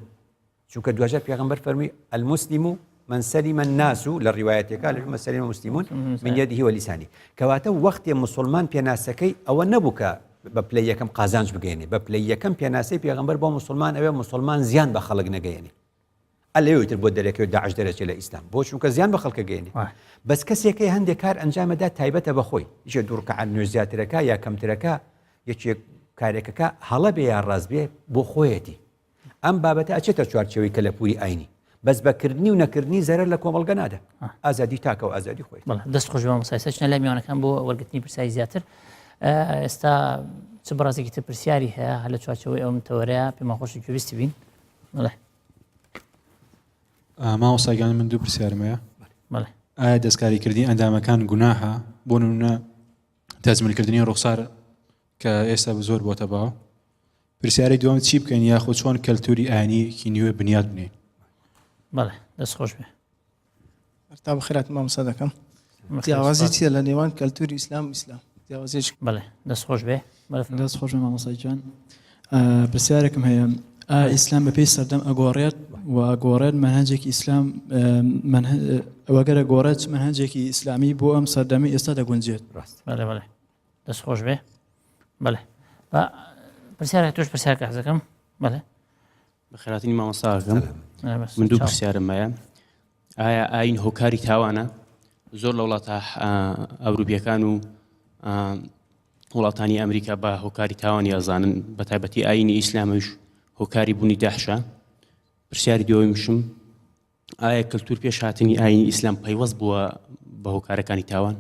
چونکە دواجار پێغەمبەر فەرمی المسلم من سلم الناس لە ڕیوایەتەکە لە من سلم المسلمون من يده ولسانه کەواتە وەختێ مسلمان پێناسەکەی ئەوە نەبوو کە بە پلەی یەکەم قازانج بگەێنێ بە پلەی یەکەم پێناسەی پێغەمبەر بۆ مسلمان ئەوێ مسلمان زیان بە خەڵک نەگەیەنێ ئەلەوێ تر بۆ دەرەکەوێت داعش دەرەچێت لە ئیسلام بۆ چونکە زیان بە خەڵکە گەێنێ بەس کەسێکەی هەندێک کار ئەنجامەدا تایبەتە بەخۆی یەکێ دوو ڕکعات نوێژ زیاترەکە یا کەمترەکە یەکێک کارێکەکە هەڵە بێ یا ڕاست بێ بۆ خۆیەتی ئەم بابەتە ئەچێتە چوارچێوەی کەلەپوری ئاینی بەس بەکردنی و نەکردنی زەرەر لە کۆمەڵگە نادا ئازادی تاکە و ئازادی خۆی دەست خۆش مامۆستا سەرچنە لای میوانەکان بۆ وەرگرتنی پرسیاری زیاتر ئێستا چ بەڕازێکی تر پرسیاری هەیە هەر لە چوارچێوەی ئەوم تەوەرەیە پێمان خۆشی گوێبیستی بین بەڵێ مامۆستا گیان من دوو پرسیارم هەیە بەڵێ ئایا دەستکاریکردنی ئەندامەکان گوناهە بۆ نمونە تەجمیلکردنی ڕوخسار کە ئێستا زۆر بۆتە باو پرسیاری دووەم چی بکەین یاخۆ چۆن کەلتوری ئاینیکی نوێ بنیات بنێین بەڵێ دەست خۆش بێ تا بەخێرات مامۆستا دەکەم جیاوازی چییە لە نێوان کەلتوری ئیسلام و ئیسلام جیاوازیش بەڵێ دەست خۆش بێ دەست خۆش بێ مامۆستا گیان پرسیارێکم هەیە ئا ئیسلام بەپێی سەردەم ئەگۆڕێت و ئەگۆڕێت مەنهەجێکی ئیسلام ئەوەگەرە گۆڕێت چ مەنهەجێکی ئیسلامی بۆ ئەم سەردەمی ئێستا دەگونجێت ڕاست بەڵێ بەڵێ دەست خۆش بێ بەڵێ پرسیارە تۆش پرسیارکە حەزەکەم بەڵێ بەخێراتنی مامۆستاکەم من دوو پرسیارم هەیە ئایا ئاین هۆکاری تاوانە زۆر لە وڵاتە ئەوروپیەکان و وڵاتانی ئەمریکا بە هۆکاری تاوانی ئەزانن بە تایبەتی ئاینی ئیسلامش هۆکاری بوونی داحشە پرسیاری دووەمیشم ئایا کەلتور پێش هاتنی ئاینی ئیسلام پەیوەست بووە بە هۆکارەکانی تاوان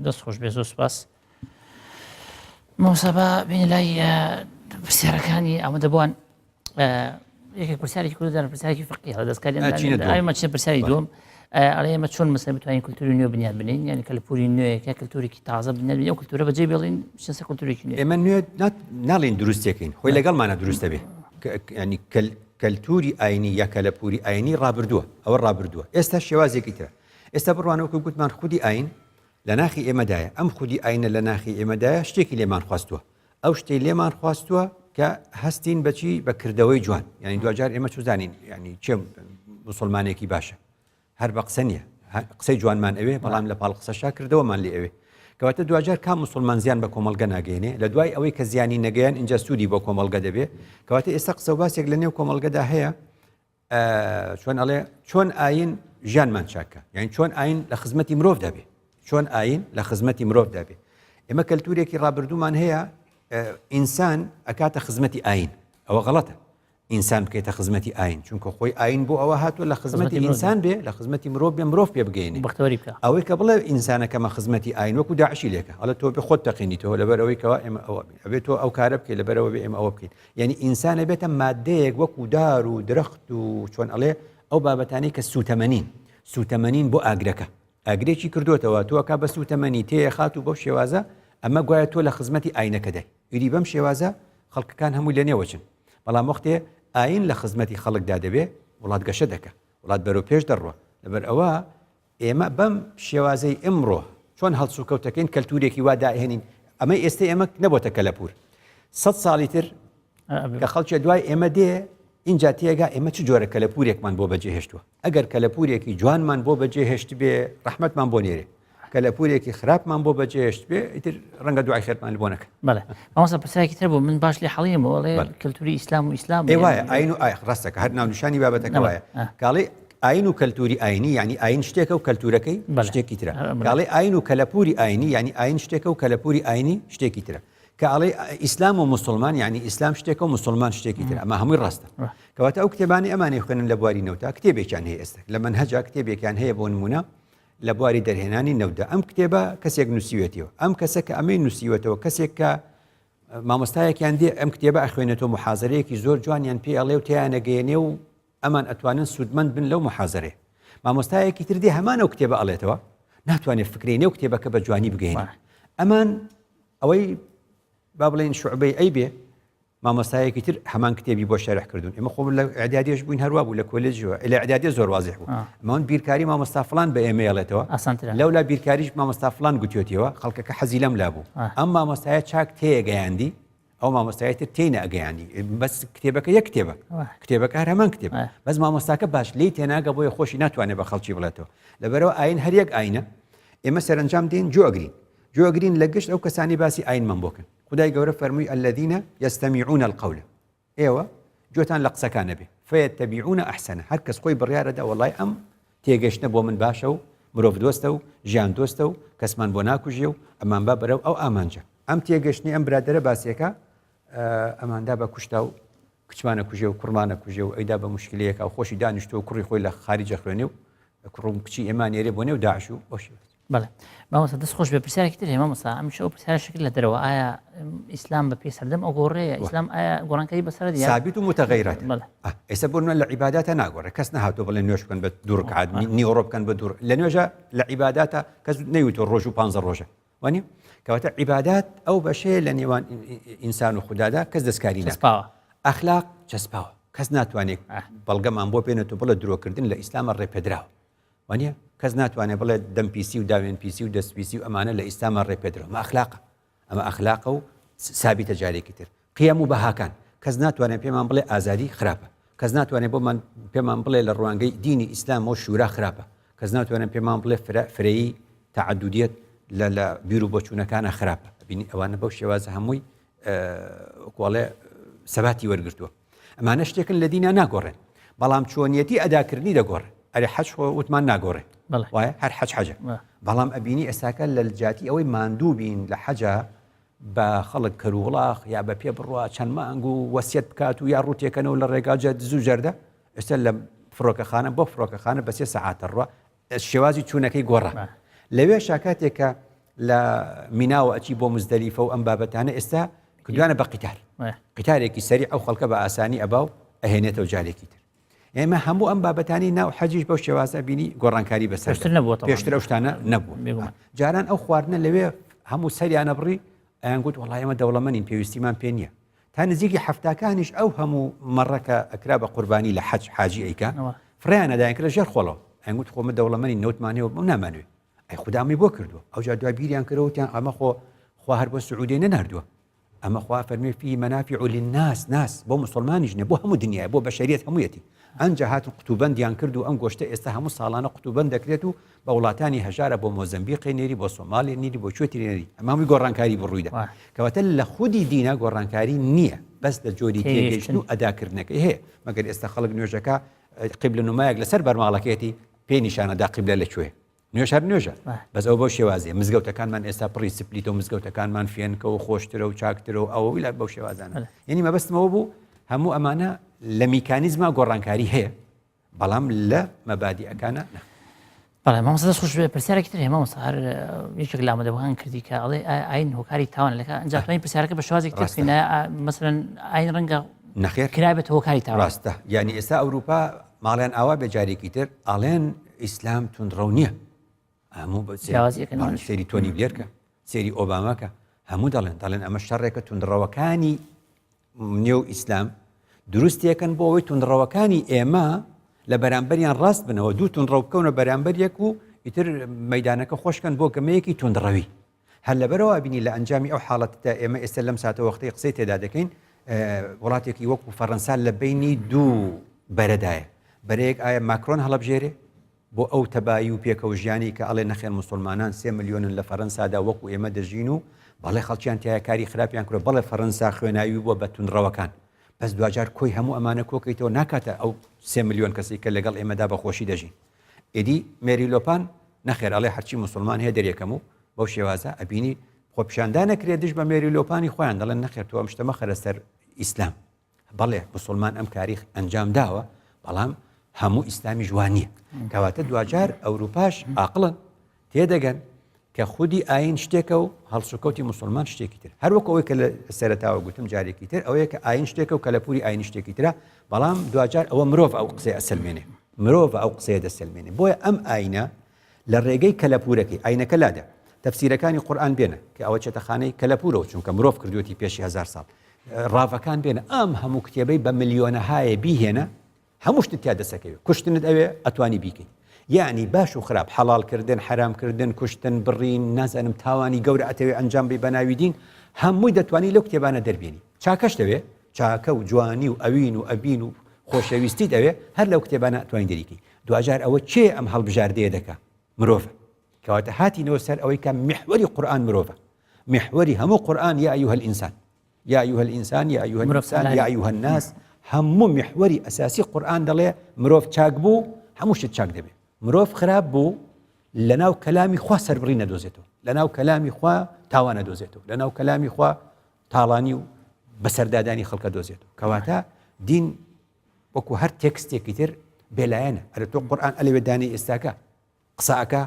دەست خۆش بێ زۆر سپاس مامۆستا با بێنە لای پرسیارەکانی ئامادەبووان یەکێک پرسیارێکی کورددار پرسیارێکی فقی هەڵە دەستکاری ئەمە چێ پرسیاری دوم ئەڵێ ئێمە چۆن مەسەلەن بتوانین کولتوری نوێ بنیاد بنین یعنی کەلەپوری نوێ کە کولتورێکی تازە بنیاد بنین ئەو کولتورە بەجێ بێڵین بچینە سەر کولتورێکی نوێ ئێمە نوێ ناڵین دروستێکین خۆی لەگەڵمانە دروستە بێ ینی کەل. کەلتوری ئاینی یا کەلەپوری ئاینی ڕابردووە ئەوە ڕابردووە ئێستا شێوازێکی ترە ئێستا بڕوانە وەکو گوتمان خودی ئاین لە ناخی ئێمەدایە ئەم خودی ئاینە لە ناخی ئێمەدایە شتێکی لێمان خواستووە ئەو شتەی لێمان خواستووە کە هەستین بەچی بە کردەوەی جوان یعنی دوجار ئێمە چزانین ینی چێ مسلمانێکی باشە هەر بە قسە نییە قسەی جوانمان ئەوێ بەڵام لە پاڵ قسەشا کردەوەمان لێ ئەوێ کەواتە دواجار کام مسلمان زیان بە کۆمەڵگە ناگەێنێ لە دوای ئەوەی کە زیانی نەگەیان اینجا سوودی بۆ کۆمەڵگە دەبێ کەواتە ئێستا قسە و باسێک لە نێو کۆمەڵگەدا هەیە چۆن ئەڵێ چۆن ئاین ژیانمان چاکە یان چۆن ئاین لە خزمەتی مرۆڤ دەبێ چۆن ئاین لە خزمەتی مرۆڤ دەبێ ئێمە کەلتورێکی ڕابردوومان هەیە ئینسان ئەکاتە خزمەتی ئاین ئەوە غەڵەتە ئینسان بکەیتە خزمەتی ئاین چونکە خۆی ئاین بۆ ئەوە هاتووە لە خزمەتی ئینسان بێ لە خزمەتی مرۆڤ بێ مرۆڤ پێ بگەینێ بەختەوەری بکە ئەوەی کە بڵێ ئینسانەکەمە خزمەتی ئاین وەکو داعشی لێکە ئەڵێ تۆ بێ خۆت تەقینیتەوە لەبەر ئەوەی کەوا ئێمە ئەوە بین ئەبێ تۆ ئەو کارە بکەی لەبەرەوە بێ ئێمە ئەوە بکەین یعنی ئینسانە بێتە مادەیەک وەکو دار و درەخت و چۆن ئەڵێ ئەو بابەتانەی کە سوتەمەنین سوتەمەنین بۆ ئاگرەکە ئاگرێکی کردوتەوە تۆکە بە سوتەمەنی تێخات و بەو شێوازە ئەمە گوایە تۆ لە خزمەتی ئاینەکەدای ئیدی بەم شێوازە خەڵکەکان هەمووی لەنێوەچن. بەڵام وەختێ ئایین لە خزمەتی خەڵکدا دەبێ، وڵات گەشە دەکا، وڵات بەرەو پێش دەڕوا. لەبەر ئەوە ئێمە بەم شێوازەی ئمڕۆ چۆن هەڵسوکەوت دەکەین، کەلتوورێکی وا دائهێنین، ئەمەی ئێستەی ئێمە نەبۆتە کەلەپوور. سەت ساڵی تر کە خەڵکێ دوای ئێمە دێ، ئینجا تێگا ئێمە چ جۆرە کەلەپوورێکمان بۆ بەجێ هێشتووە. ئەگەر کەلەپوورێکی جوانمان بۆ بەجێ هێشتبێ، ڕەحمەتمان بۆ نێرێ. کەلەپوورێکی خراپمان بۆ بەجێ هێشتبێ، ئیتر ڕەنگە دوعای خێرمان بۆ نەکەن. بەڵێ مامۆستا پرسیارێکی تر بوو من باش لێ حەڵیم بۆ ئەڵێ کەلتوری ئیسلام و ئیسلام ئێ وایە ئاین و ئای ڕاستەکە هەر ناونیشانی بابەتەکە وایە کاڵێ ئاین و کەلتوری ئاینی یعنی ئاین شتێکە و کەلتورەکەی شتێکی ترە کاڵێ ئاین و کەلەپوری ئاینی یعنی ئاین شتێکە و کەلەپوری ئاینی شتێکی ترە کە ئەڵێ ئیسلام و مسلمان یعنی ئیسلام شتێکە و مسلمان شتێکی تر ئەمە هەمووی ڕاستە کەواتە ئەو کتێبانی ئەمانی خوێنن لە بواری نەوتا کتێبێکیان هەیە ئێستا لە منهەجا کتێبێکیان هەیە بۆ نمونە لە بواری دەرهێنانی نەوتدا ئەم کتێبە کەسێک نووسیوێتیەوە ئەم کەسە کە ئەمەی نووسیوەتەوە کەسێک کە مامۆستایەکیان دێ ئەم کتێبە ئەخوێنێتەوە محازرەیەکی زۆر جوانیان پێ ئەڵێ و تیانەگەیەنێ و ئەمان ئەتوانن سوودمەند بن لەو محازرەیە مامۆستایەکی تر دێ هەمان ئەو کتێبە ئەڵێتەوە ناتوانێت فکرەی نێو کتێبەکە بە جوانی بگەێنێ ئەمان ئەوەی با بڵێن شعبەی ئەی بێ مامۆستایەکی تر هەمان کتێبی بۆ شەرح کردوون ئێمە خۆم لە ئیعدادیش بووین هەروا بوو لە کۆلێجەوە لە ئیعدادیە زۆر وازح بوو ئەمە بیرکاری مامۆستا فلان بە ئێمە ئەڵێتەوە ئاسانترە لەولا بیرکاریش مامۆستا فلان گوتیۆتیەوە خەڵکەکە حەزی لەم لا بوو ئەم مامۆستایە چاک تێگەیاندی ئەو مامۆستای تر تێی نەئەگەیاندی بەس کتێبەکە یەک کتێبە کتێبەکە هەر هەمان کتێب بەس مامۆستاکە باش لێی تێناگە بۆیە خۆشی ناتوانێت بە خەڵکی بڵێتەوە لەبەرەوە ئاین هەر یەک ئاینە ئێمە سەرنجام دێن گوێ ئەگرین لە گشت ئەو کەسانی باسی ئاینمان بۆکەن خودای گەورە فەرمووی الذین یستمعون القول ئێوە گوێتان لە قسەکان نەبێ فیتبعون احسنە هەر کەس خۆی بڕیارەدا وەڵای ئەم تێگەشتنە بۆ من باشە و مرۆڤ دۆستە و ژیان دۆستە و کەسمان بۆ ناکوژێ و ئەمان با بەرەو ئەو ئامانجە ئەم تێگەشتنی ئەم برادەرە باسیەکە ئەماندا بە کوشتا و کچمانە کوژێ و کوڕمانە کوژێ و ئەیدا بە مشکلەیەکە و خۆشی دانیشتووە و کوڕی خۆی لە خاریجە خوێنێ و کوڕم کچی ئێمە نێرێ بۆ نێو داعش و بەو شێوەیە. بەڵێ مامۆستا دەست خۆش بێ پرسیارێکی تر هەیە مامۆستا ئەمیشە ئەو پرسیارە شکل لە دەرەوە ئایا ئیسلام بە پێی سەردەم ئەگۆڕێ یا ئیسلام ئایا گۆڕانکاری بەسەر دێ ثابت و متغیرات بەڵێ ئێستا بۆ نمونە لە عیباداتە ناگۆڕێ کەس نەهاتووە بڵێ نوێژ بکەن بە دوو ڕکعات نیوەڕۆ بکەن بە دوو لە نوێژە لە عیباداتە کەس نەیوتووە ڕۆژ و پانزە ڕۆژە وانیە کەواتە عیبادات ئەو بەشەیە لە نێوان ئینسان و خوددادا کەس دەستکاری چەسپاوە ئەخلاق چەسپاوە کەس ناتوانێت بەڵگەمان بۆ بێنێت و بڵێ درۆکردن لە ئیسلامە ڕێپێدراوە وانە کەس ناتوانێت بڵێ دەم پیسی و داوێن پیسی و دەست پیسی و ئەمانە لە ئیسلامە ڕێپێدراوە ئەمە ئەخلاقە ئەمە ئەخلاقە و سابیتە جارێکی تر قیەم و بەهاکان کەس ناتوانێت پێمان بڵێ ئازادی خراپە کەس ناتوانێت بۆمان پێمان بڵێ لە ڕوانگەی دینی ئیسلامەوە شورا خراپە کەس ناتوانێت پێمان بڵێ فرە فرەیی تەعەدودیەت لە لە بیر و بۆچوونەکانە خراپە بینی ئەوانە بەو شێوازە هەمووی کۆڵێ سەباتی وەرگتووە ئەمانە شتێکن لە دینا ناگۆڕێن بەڵام چۆنیەتی ئەداکردنی دەگۆڕێ ئەرێ حەج خۆ وتمان ناگۆڕێ وایە هەر حەج حەجە بەڵام ئەبینی ئێستاکە لە جاتی ئەوەی ماندوو بین لە حەجە بە خەڵک کەرووڵاخ یا بە پێ بڕوا چەند مانگ و وەسیەت بکات و یا ڕووتێکەنەوە لە ڕێگا جە دز و جەردە ئێستا لە فڕۆکەخانە بۆ فڕۆکەخانە بە سێ سەعاتە ڕوا شێوازی چوونەکەی گۆڕا لەوێ شاکاتێک کە لە میناوە ئەچی بۆ مزدەلیفە و ئەم بابەتانە ئێستا کردوانە بە قیتار قیتارێکی سەری ئەو خەڵکە بە ئاسانی ئەبا و ئەهێنێتەوە جارێکی تر ئێمە هەموو ئەم بابەتانی ناو حەجیش بەو شێوازە بینی گۆڕانکاری بەسەر پێشتر نەبووە تەبعەن. پێشتر ئەو شتانە نەبوو بێگومان. جاران ئەو خواردنە لەوێ هەموو سەریانە بڕی ئەیان گوت وەڵای ئێمە دەوڵەمەنین پێویستیمان پێ نییە. تا نزیکی حەفتاکانیش ئەو هەموو مەڕە کە ئەکرا بە قوربانی لە حەج حاجی ئەیکا فڕێیان ئەداین کرە ژێر خۆڵەوە ئەیانگوت خۆ مە دەوڵەمەنی نەوتمان هەیە و نامانوێ ئەی خودا ئەمەی بۆ کردووە ئەوجا دوای بیریان کردەوە وتیان ئەمە خۆ خوا هەر بۆ سعودیە نەناردووە ئەمە خوا فەرمی فی منافع للناس ناس بۆ مسلمانیش نیە بۆ هەموو دنیای بۆ بەشەریەت هەموویەتی ئەنجا هاتن قوتوبەندیان کرد و ئەم گۆشتە ئێستا هەموو ساڵانە قوتوبەند دەکرێت و بە وڵاتانی هەژارە بۆ مۆزەمبیقێ نێری بۆ سۆماڵێ نیری بۆ کوێ تری نێری ئەمە هەمووی گۆڕانکاری بوو ڕوویدا کەواتە لە خودی دینە گۆڕانکاری نییە بەس لە جۆری تێگەیشتن و ئەداکردنەکەی هەیە مەگەر ئێستا خەڵک نوێژەکە قیبلە نمایەک لەسەر بەرماڵەکەیەتی پێی نیشانەدا قیبلە لە کوێ نوێژ هەر نوێژە بەس ئەو بەو شێوازیە مزگەوتەکانمان ئێستا پڕی سپلیتە و مزگەوتەکانمان فێنکە و خۆشترە و چاکترە و ئەوە ویلا بەو شێوازانە یعنی مەبەستمەوە بوو هەموو ئەمانە لە میکانیزما گۆڕانکاری هەیە بەڵام لە مەبادیئەکانە نا. بەڵێ مامۆستا دەست خۆش بێ پرسیارێکی تر هەیە مامۆستا هەر یەکێک لە ئامادەبووان کردی کە ئەڵێ ئایا ئاین هۆکاری تاوان لەکە ئەنجا توانین پرسیارەکە بە شێوازێکی تر بکەین ئایا مەسەلەن ئاین ڕەنگە نەخێر کرابێت هۆکاری تاوان ڕاستە یعنی ئێستا ئەوروپا ماڵیان ئاوا بێ جارێکی تر ئەڵێن ئیسلام توندڕەو نییە هەموو سەیری تۆنی بلێر کە سەیری ئۆباماکە هەموو دەڵێن دەڵێن ئەمە شەڕێکە توندڕەوەکانی نێو ئیسلام دروستێکن بۆ ئەوەی توندڕەوەکانی ئێمە لە بەرامبەریان ڕاست بنەوە دوو توندڕەو بکەونە بەرامبەر یەک و ئیتر مەدانەکە خۆشکەن بۆ گەمەیەکی توندڕەوی هەر لەبەرەوە بینی لە ئەنجامی ئەو حاڵەتدا ئێمە ئێستا لەم ساتە وەختەی قسەی تێدا دەکەین وڵاتێکی وەکو فەڕەنسا لە بینی دوو بەرەدایە بەرەیەک ئایا ماکرۆن هەڵبژێرێ بۆ ئەو تەبایی و پێکەوە ژیانی کە ئەڵێ نەخێر موسوڵمانان سێ ملیۆنن لە فەرەنسادا وەکو ئێمە دەژین و بەڵێ خەڵکیان تیایە کاری خراپیان کردوە بەڵێ فەرەنسا خوێناوی بووە بە توندڕەوەکان بەس دواجار کۆی هەموو ئەمانە کۆکەیتەوە ناکاتە ئەو سێ ملیۆن کەسی کە لەگەڵ ئێمەدا بە خۆشی دەژین ئیدی مێری لۆپان نەخێر ئەڵێ هەرچی موسڵمان هەیە دەرێکەم و بەو شێوازە ئەبینی خۆپیشاندان نەکرێت دژ بە مێری لۆپانی خۆیان دەڵێن نەخێر تۆ ئەم شتە مەخەرە سەر ئیسلام بەڵێ موسڵمان ئەم کاری ئەنجام داوە بەڵام هەموو ئیسلامیش وا نییە کەواتە دواجار ئەوروپاش ئاقڵن تێدەگەن کە خودی ئاین شتێکە و هەڵسوکەوتی مسلمان شتێکی تر هەروەک ئەوەی کە لە سەرتاوە گوتم جارێکی تر ئەوەیە کە ئاین شتێکە و کەلەپوری ئاین شتێکی ترە بەڵام دواجار ئەوە مرۆڤ ئەو قسەی ئەسلمێنێ مرۆڤ ئەو قسەیە دەسەلمێنێ بۆیە ئەم ئاینە لە ڕێگەی کەلەپورەکەی ئاینەکە لادا تەفسیرەکانی قورئان بێنە کە ئەوە چێتە خانەی کەلەپورەوە چونکە مرۆڤ کردوێتی پێشی هەزار ساڵ ڕاڤەکان بێنە ئەم هەموو کتێبەی بە ملیۆنەهایە بیهێنە هەموو شتت تیا دەسەکەوێت کوشتنت ئەوێ ئەتوانی بیکەیت یعنی باش و خراپ حەڵالکردن حرامکردن کوشتن بڕین نازانم تاوانی گەورە ئەتەوێ ئەنجام بی بەناوی دین هەمووی دەتوانی لەو کتێبانە دەربێنی چاکەش دەوێ چاکە و جوانی و ئەوین و ئەبین و خۆشەویستی دەوێ هەر لەو کتێبانە توانین دەریکەی دواجار ئەوە کێ ئەم هەڵبژاردەیە دەکا؟ مرۆڤە. کەواتە هاتینەوە سەر ئەوەی کە میحوەری قورئان مرۆڤە. میحوەری هەموو قورئان یا ئەیها الئینسان. یا ئەیها الئینسان یا ئەیها الئینسان یا ئەیها الناس هەموو میحوەری ئەساسی قورئان دەڵێ مرۆڤ چاک بوو هەموو شت چاک دەبێ. مرۆڤ خراپ بوو لەناو کەلامی خوا سەربڕی نەدۆزێتەوە. لەناو کەلامی خوا تاوان نەدۆزێتەوە. لەناو کەلامی خوا تاڵانی و بەسەردادانی خەڵکە دۆزێتەوە. کەواتە دین وەکو هەر تێکستێکی تر بێلایەنە ئەرە تۆ قورآن ئەلەوێ دانی ئێستاکە قسە ئەکا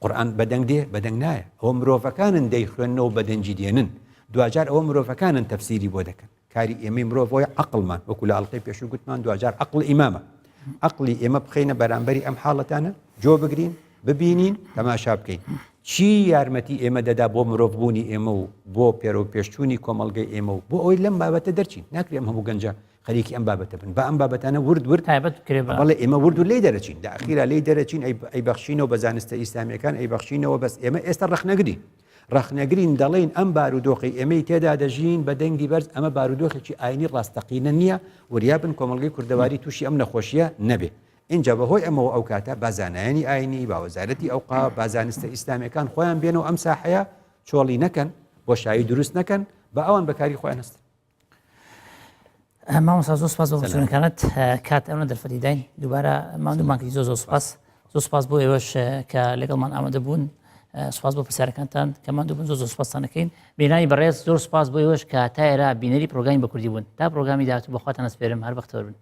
قورآن بەدەنگ دێ بەدەنگ نایە ئەوە مرۆڤەکانن دەیخوێنەوە بەدەنگی دێنن دواجار ئەوە مرۆڤەکانن تەفسیری بۆ دەکەن کاری ئێمەی مرۆڤ عقلمان وەکو لە ئەڵلقەی پێشوو گوتمان دواجار عقل ئیمامە عقلی ئێمە بخینە بەرامبەری ئەم حاڵەتانە جۆ بگرین ببینین تەماشا بکەین چی یارمەتی ئێمە دەدا بۆ مرۆڤبوونی ئێمە و بۆ پێرەو پێشچوونی کۆمەڵگەی ئێمە و بۆ ئەوەی لەم بابەتە دەرچین ناکرێ ئەم هەموو گەنجە خەریکی ئەم بابەتە بن با ئەم بابەتانە ورد ورد تایبەت بکرێ بە بەڵێ ئێمە ورد و لێی دەرەچین لە ئەخیرا لێی دەرەچین ئەی بەخشینەوە بە زانستە ئیسلامیەکان ئەی بەخشینەوە بەس ئێمە ئێستا ڕەخنەگرین ڕەخنەگرین دەڵێین ئەم بارودۆخی ئێمەی تێدا دەژین بە دەنگی بەرز ئەمە بارودۆخێکی ئاینی ڕاستەقینە نییە وریابن کۆمەڵگەی کوردەواری تووشی ئەم نەخۆشیە نەبێ اینجا بەهۆی ئەمەوە ئەو کاتە با زانایانی ئاینی با وەزارەتی ئەوقاف با زانستە ئیسلامیەکان خۆیان بێنەوە ئەم ساحەیە چۆڵی نەکەن بۆشایی دروست نەکەن بە ئەوان بەکاری خۆیان هەستن مامۆستا زۆر سپاس بۆ بۆچوونەکانت کات ئەمە دەرفەتی داین دووبارە ماندوومان کردی زۆر زۆر سپاس زۆر سپاس بۆ ئێوەش کە لەگەڵمان ئامادە بوون سپاس بۆ پرسیارەکانتان کە ماندوو بوون زۆر زۆر سپاستان دەکەین بینانی بەڕێز زۆر سپاس بۆ ئێوەش کە تا ئێرە بینەری پرۆگرامی بە کوردی بوون تا پرۆگرامی داهاتوو بەخواتان ئەسپێرم هەر بەختەوەر بن.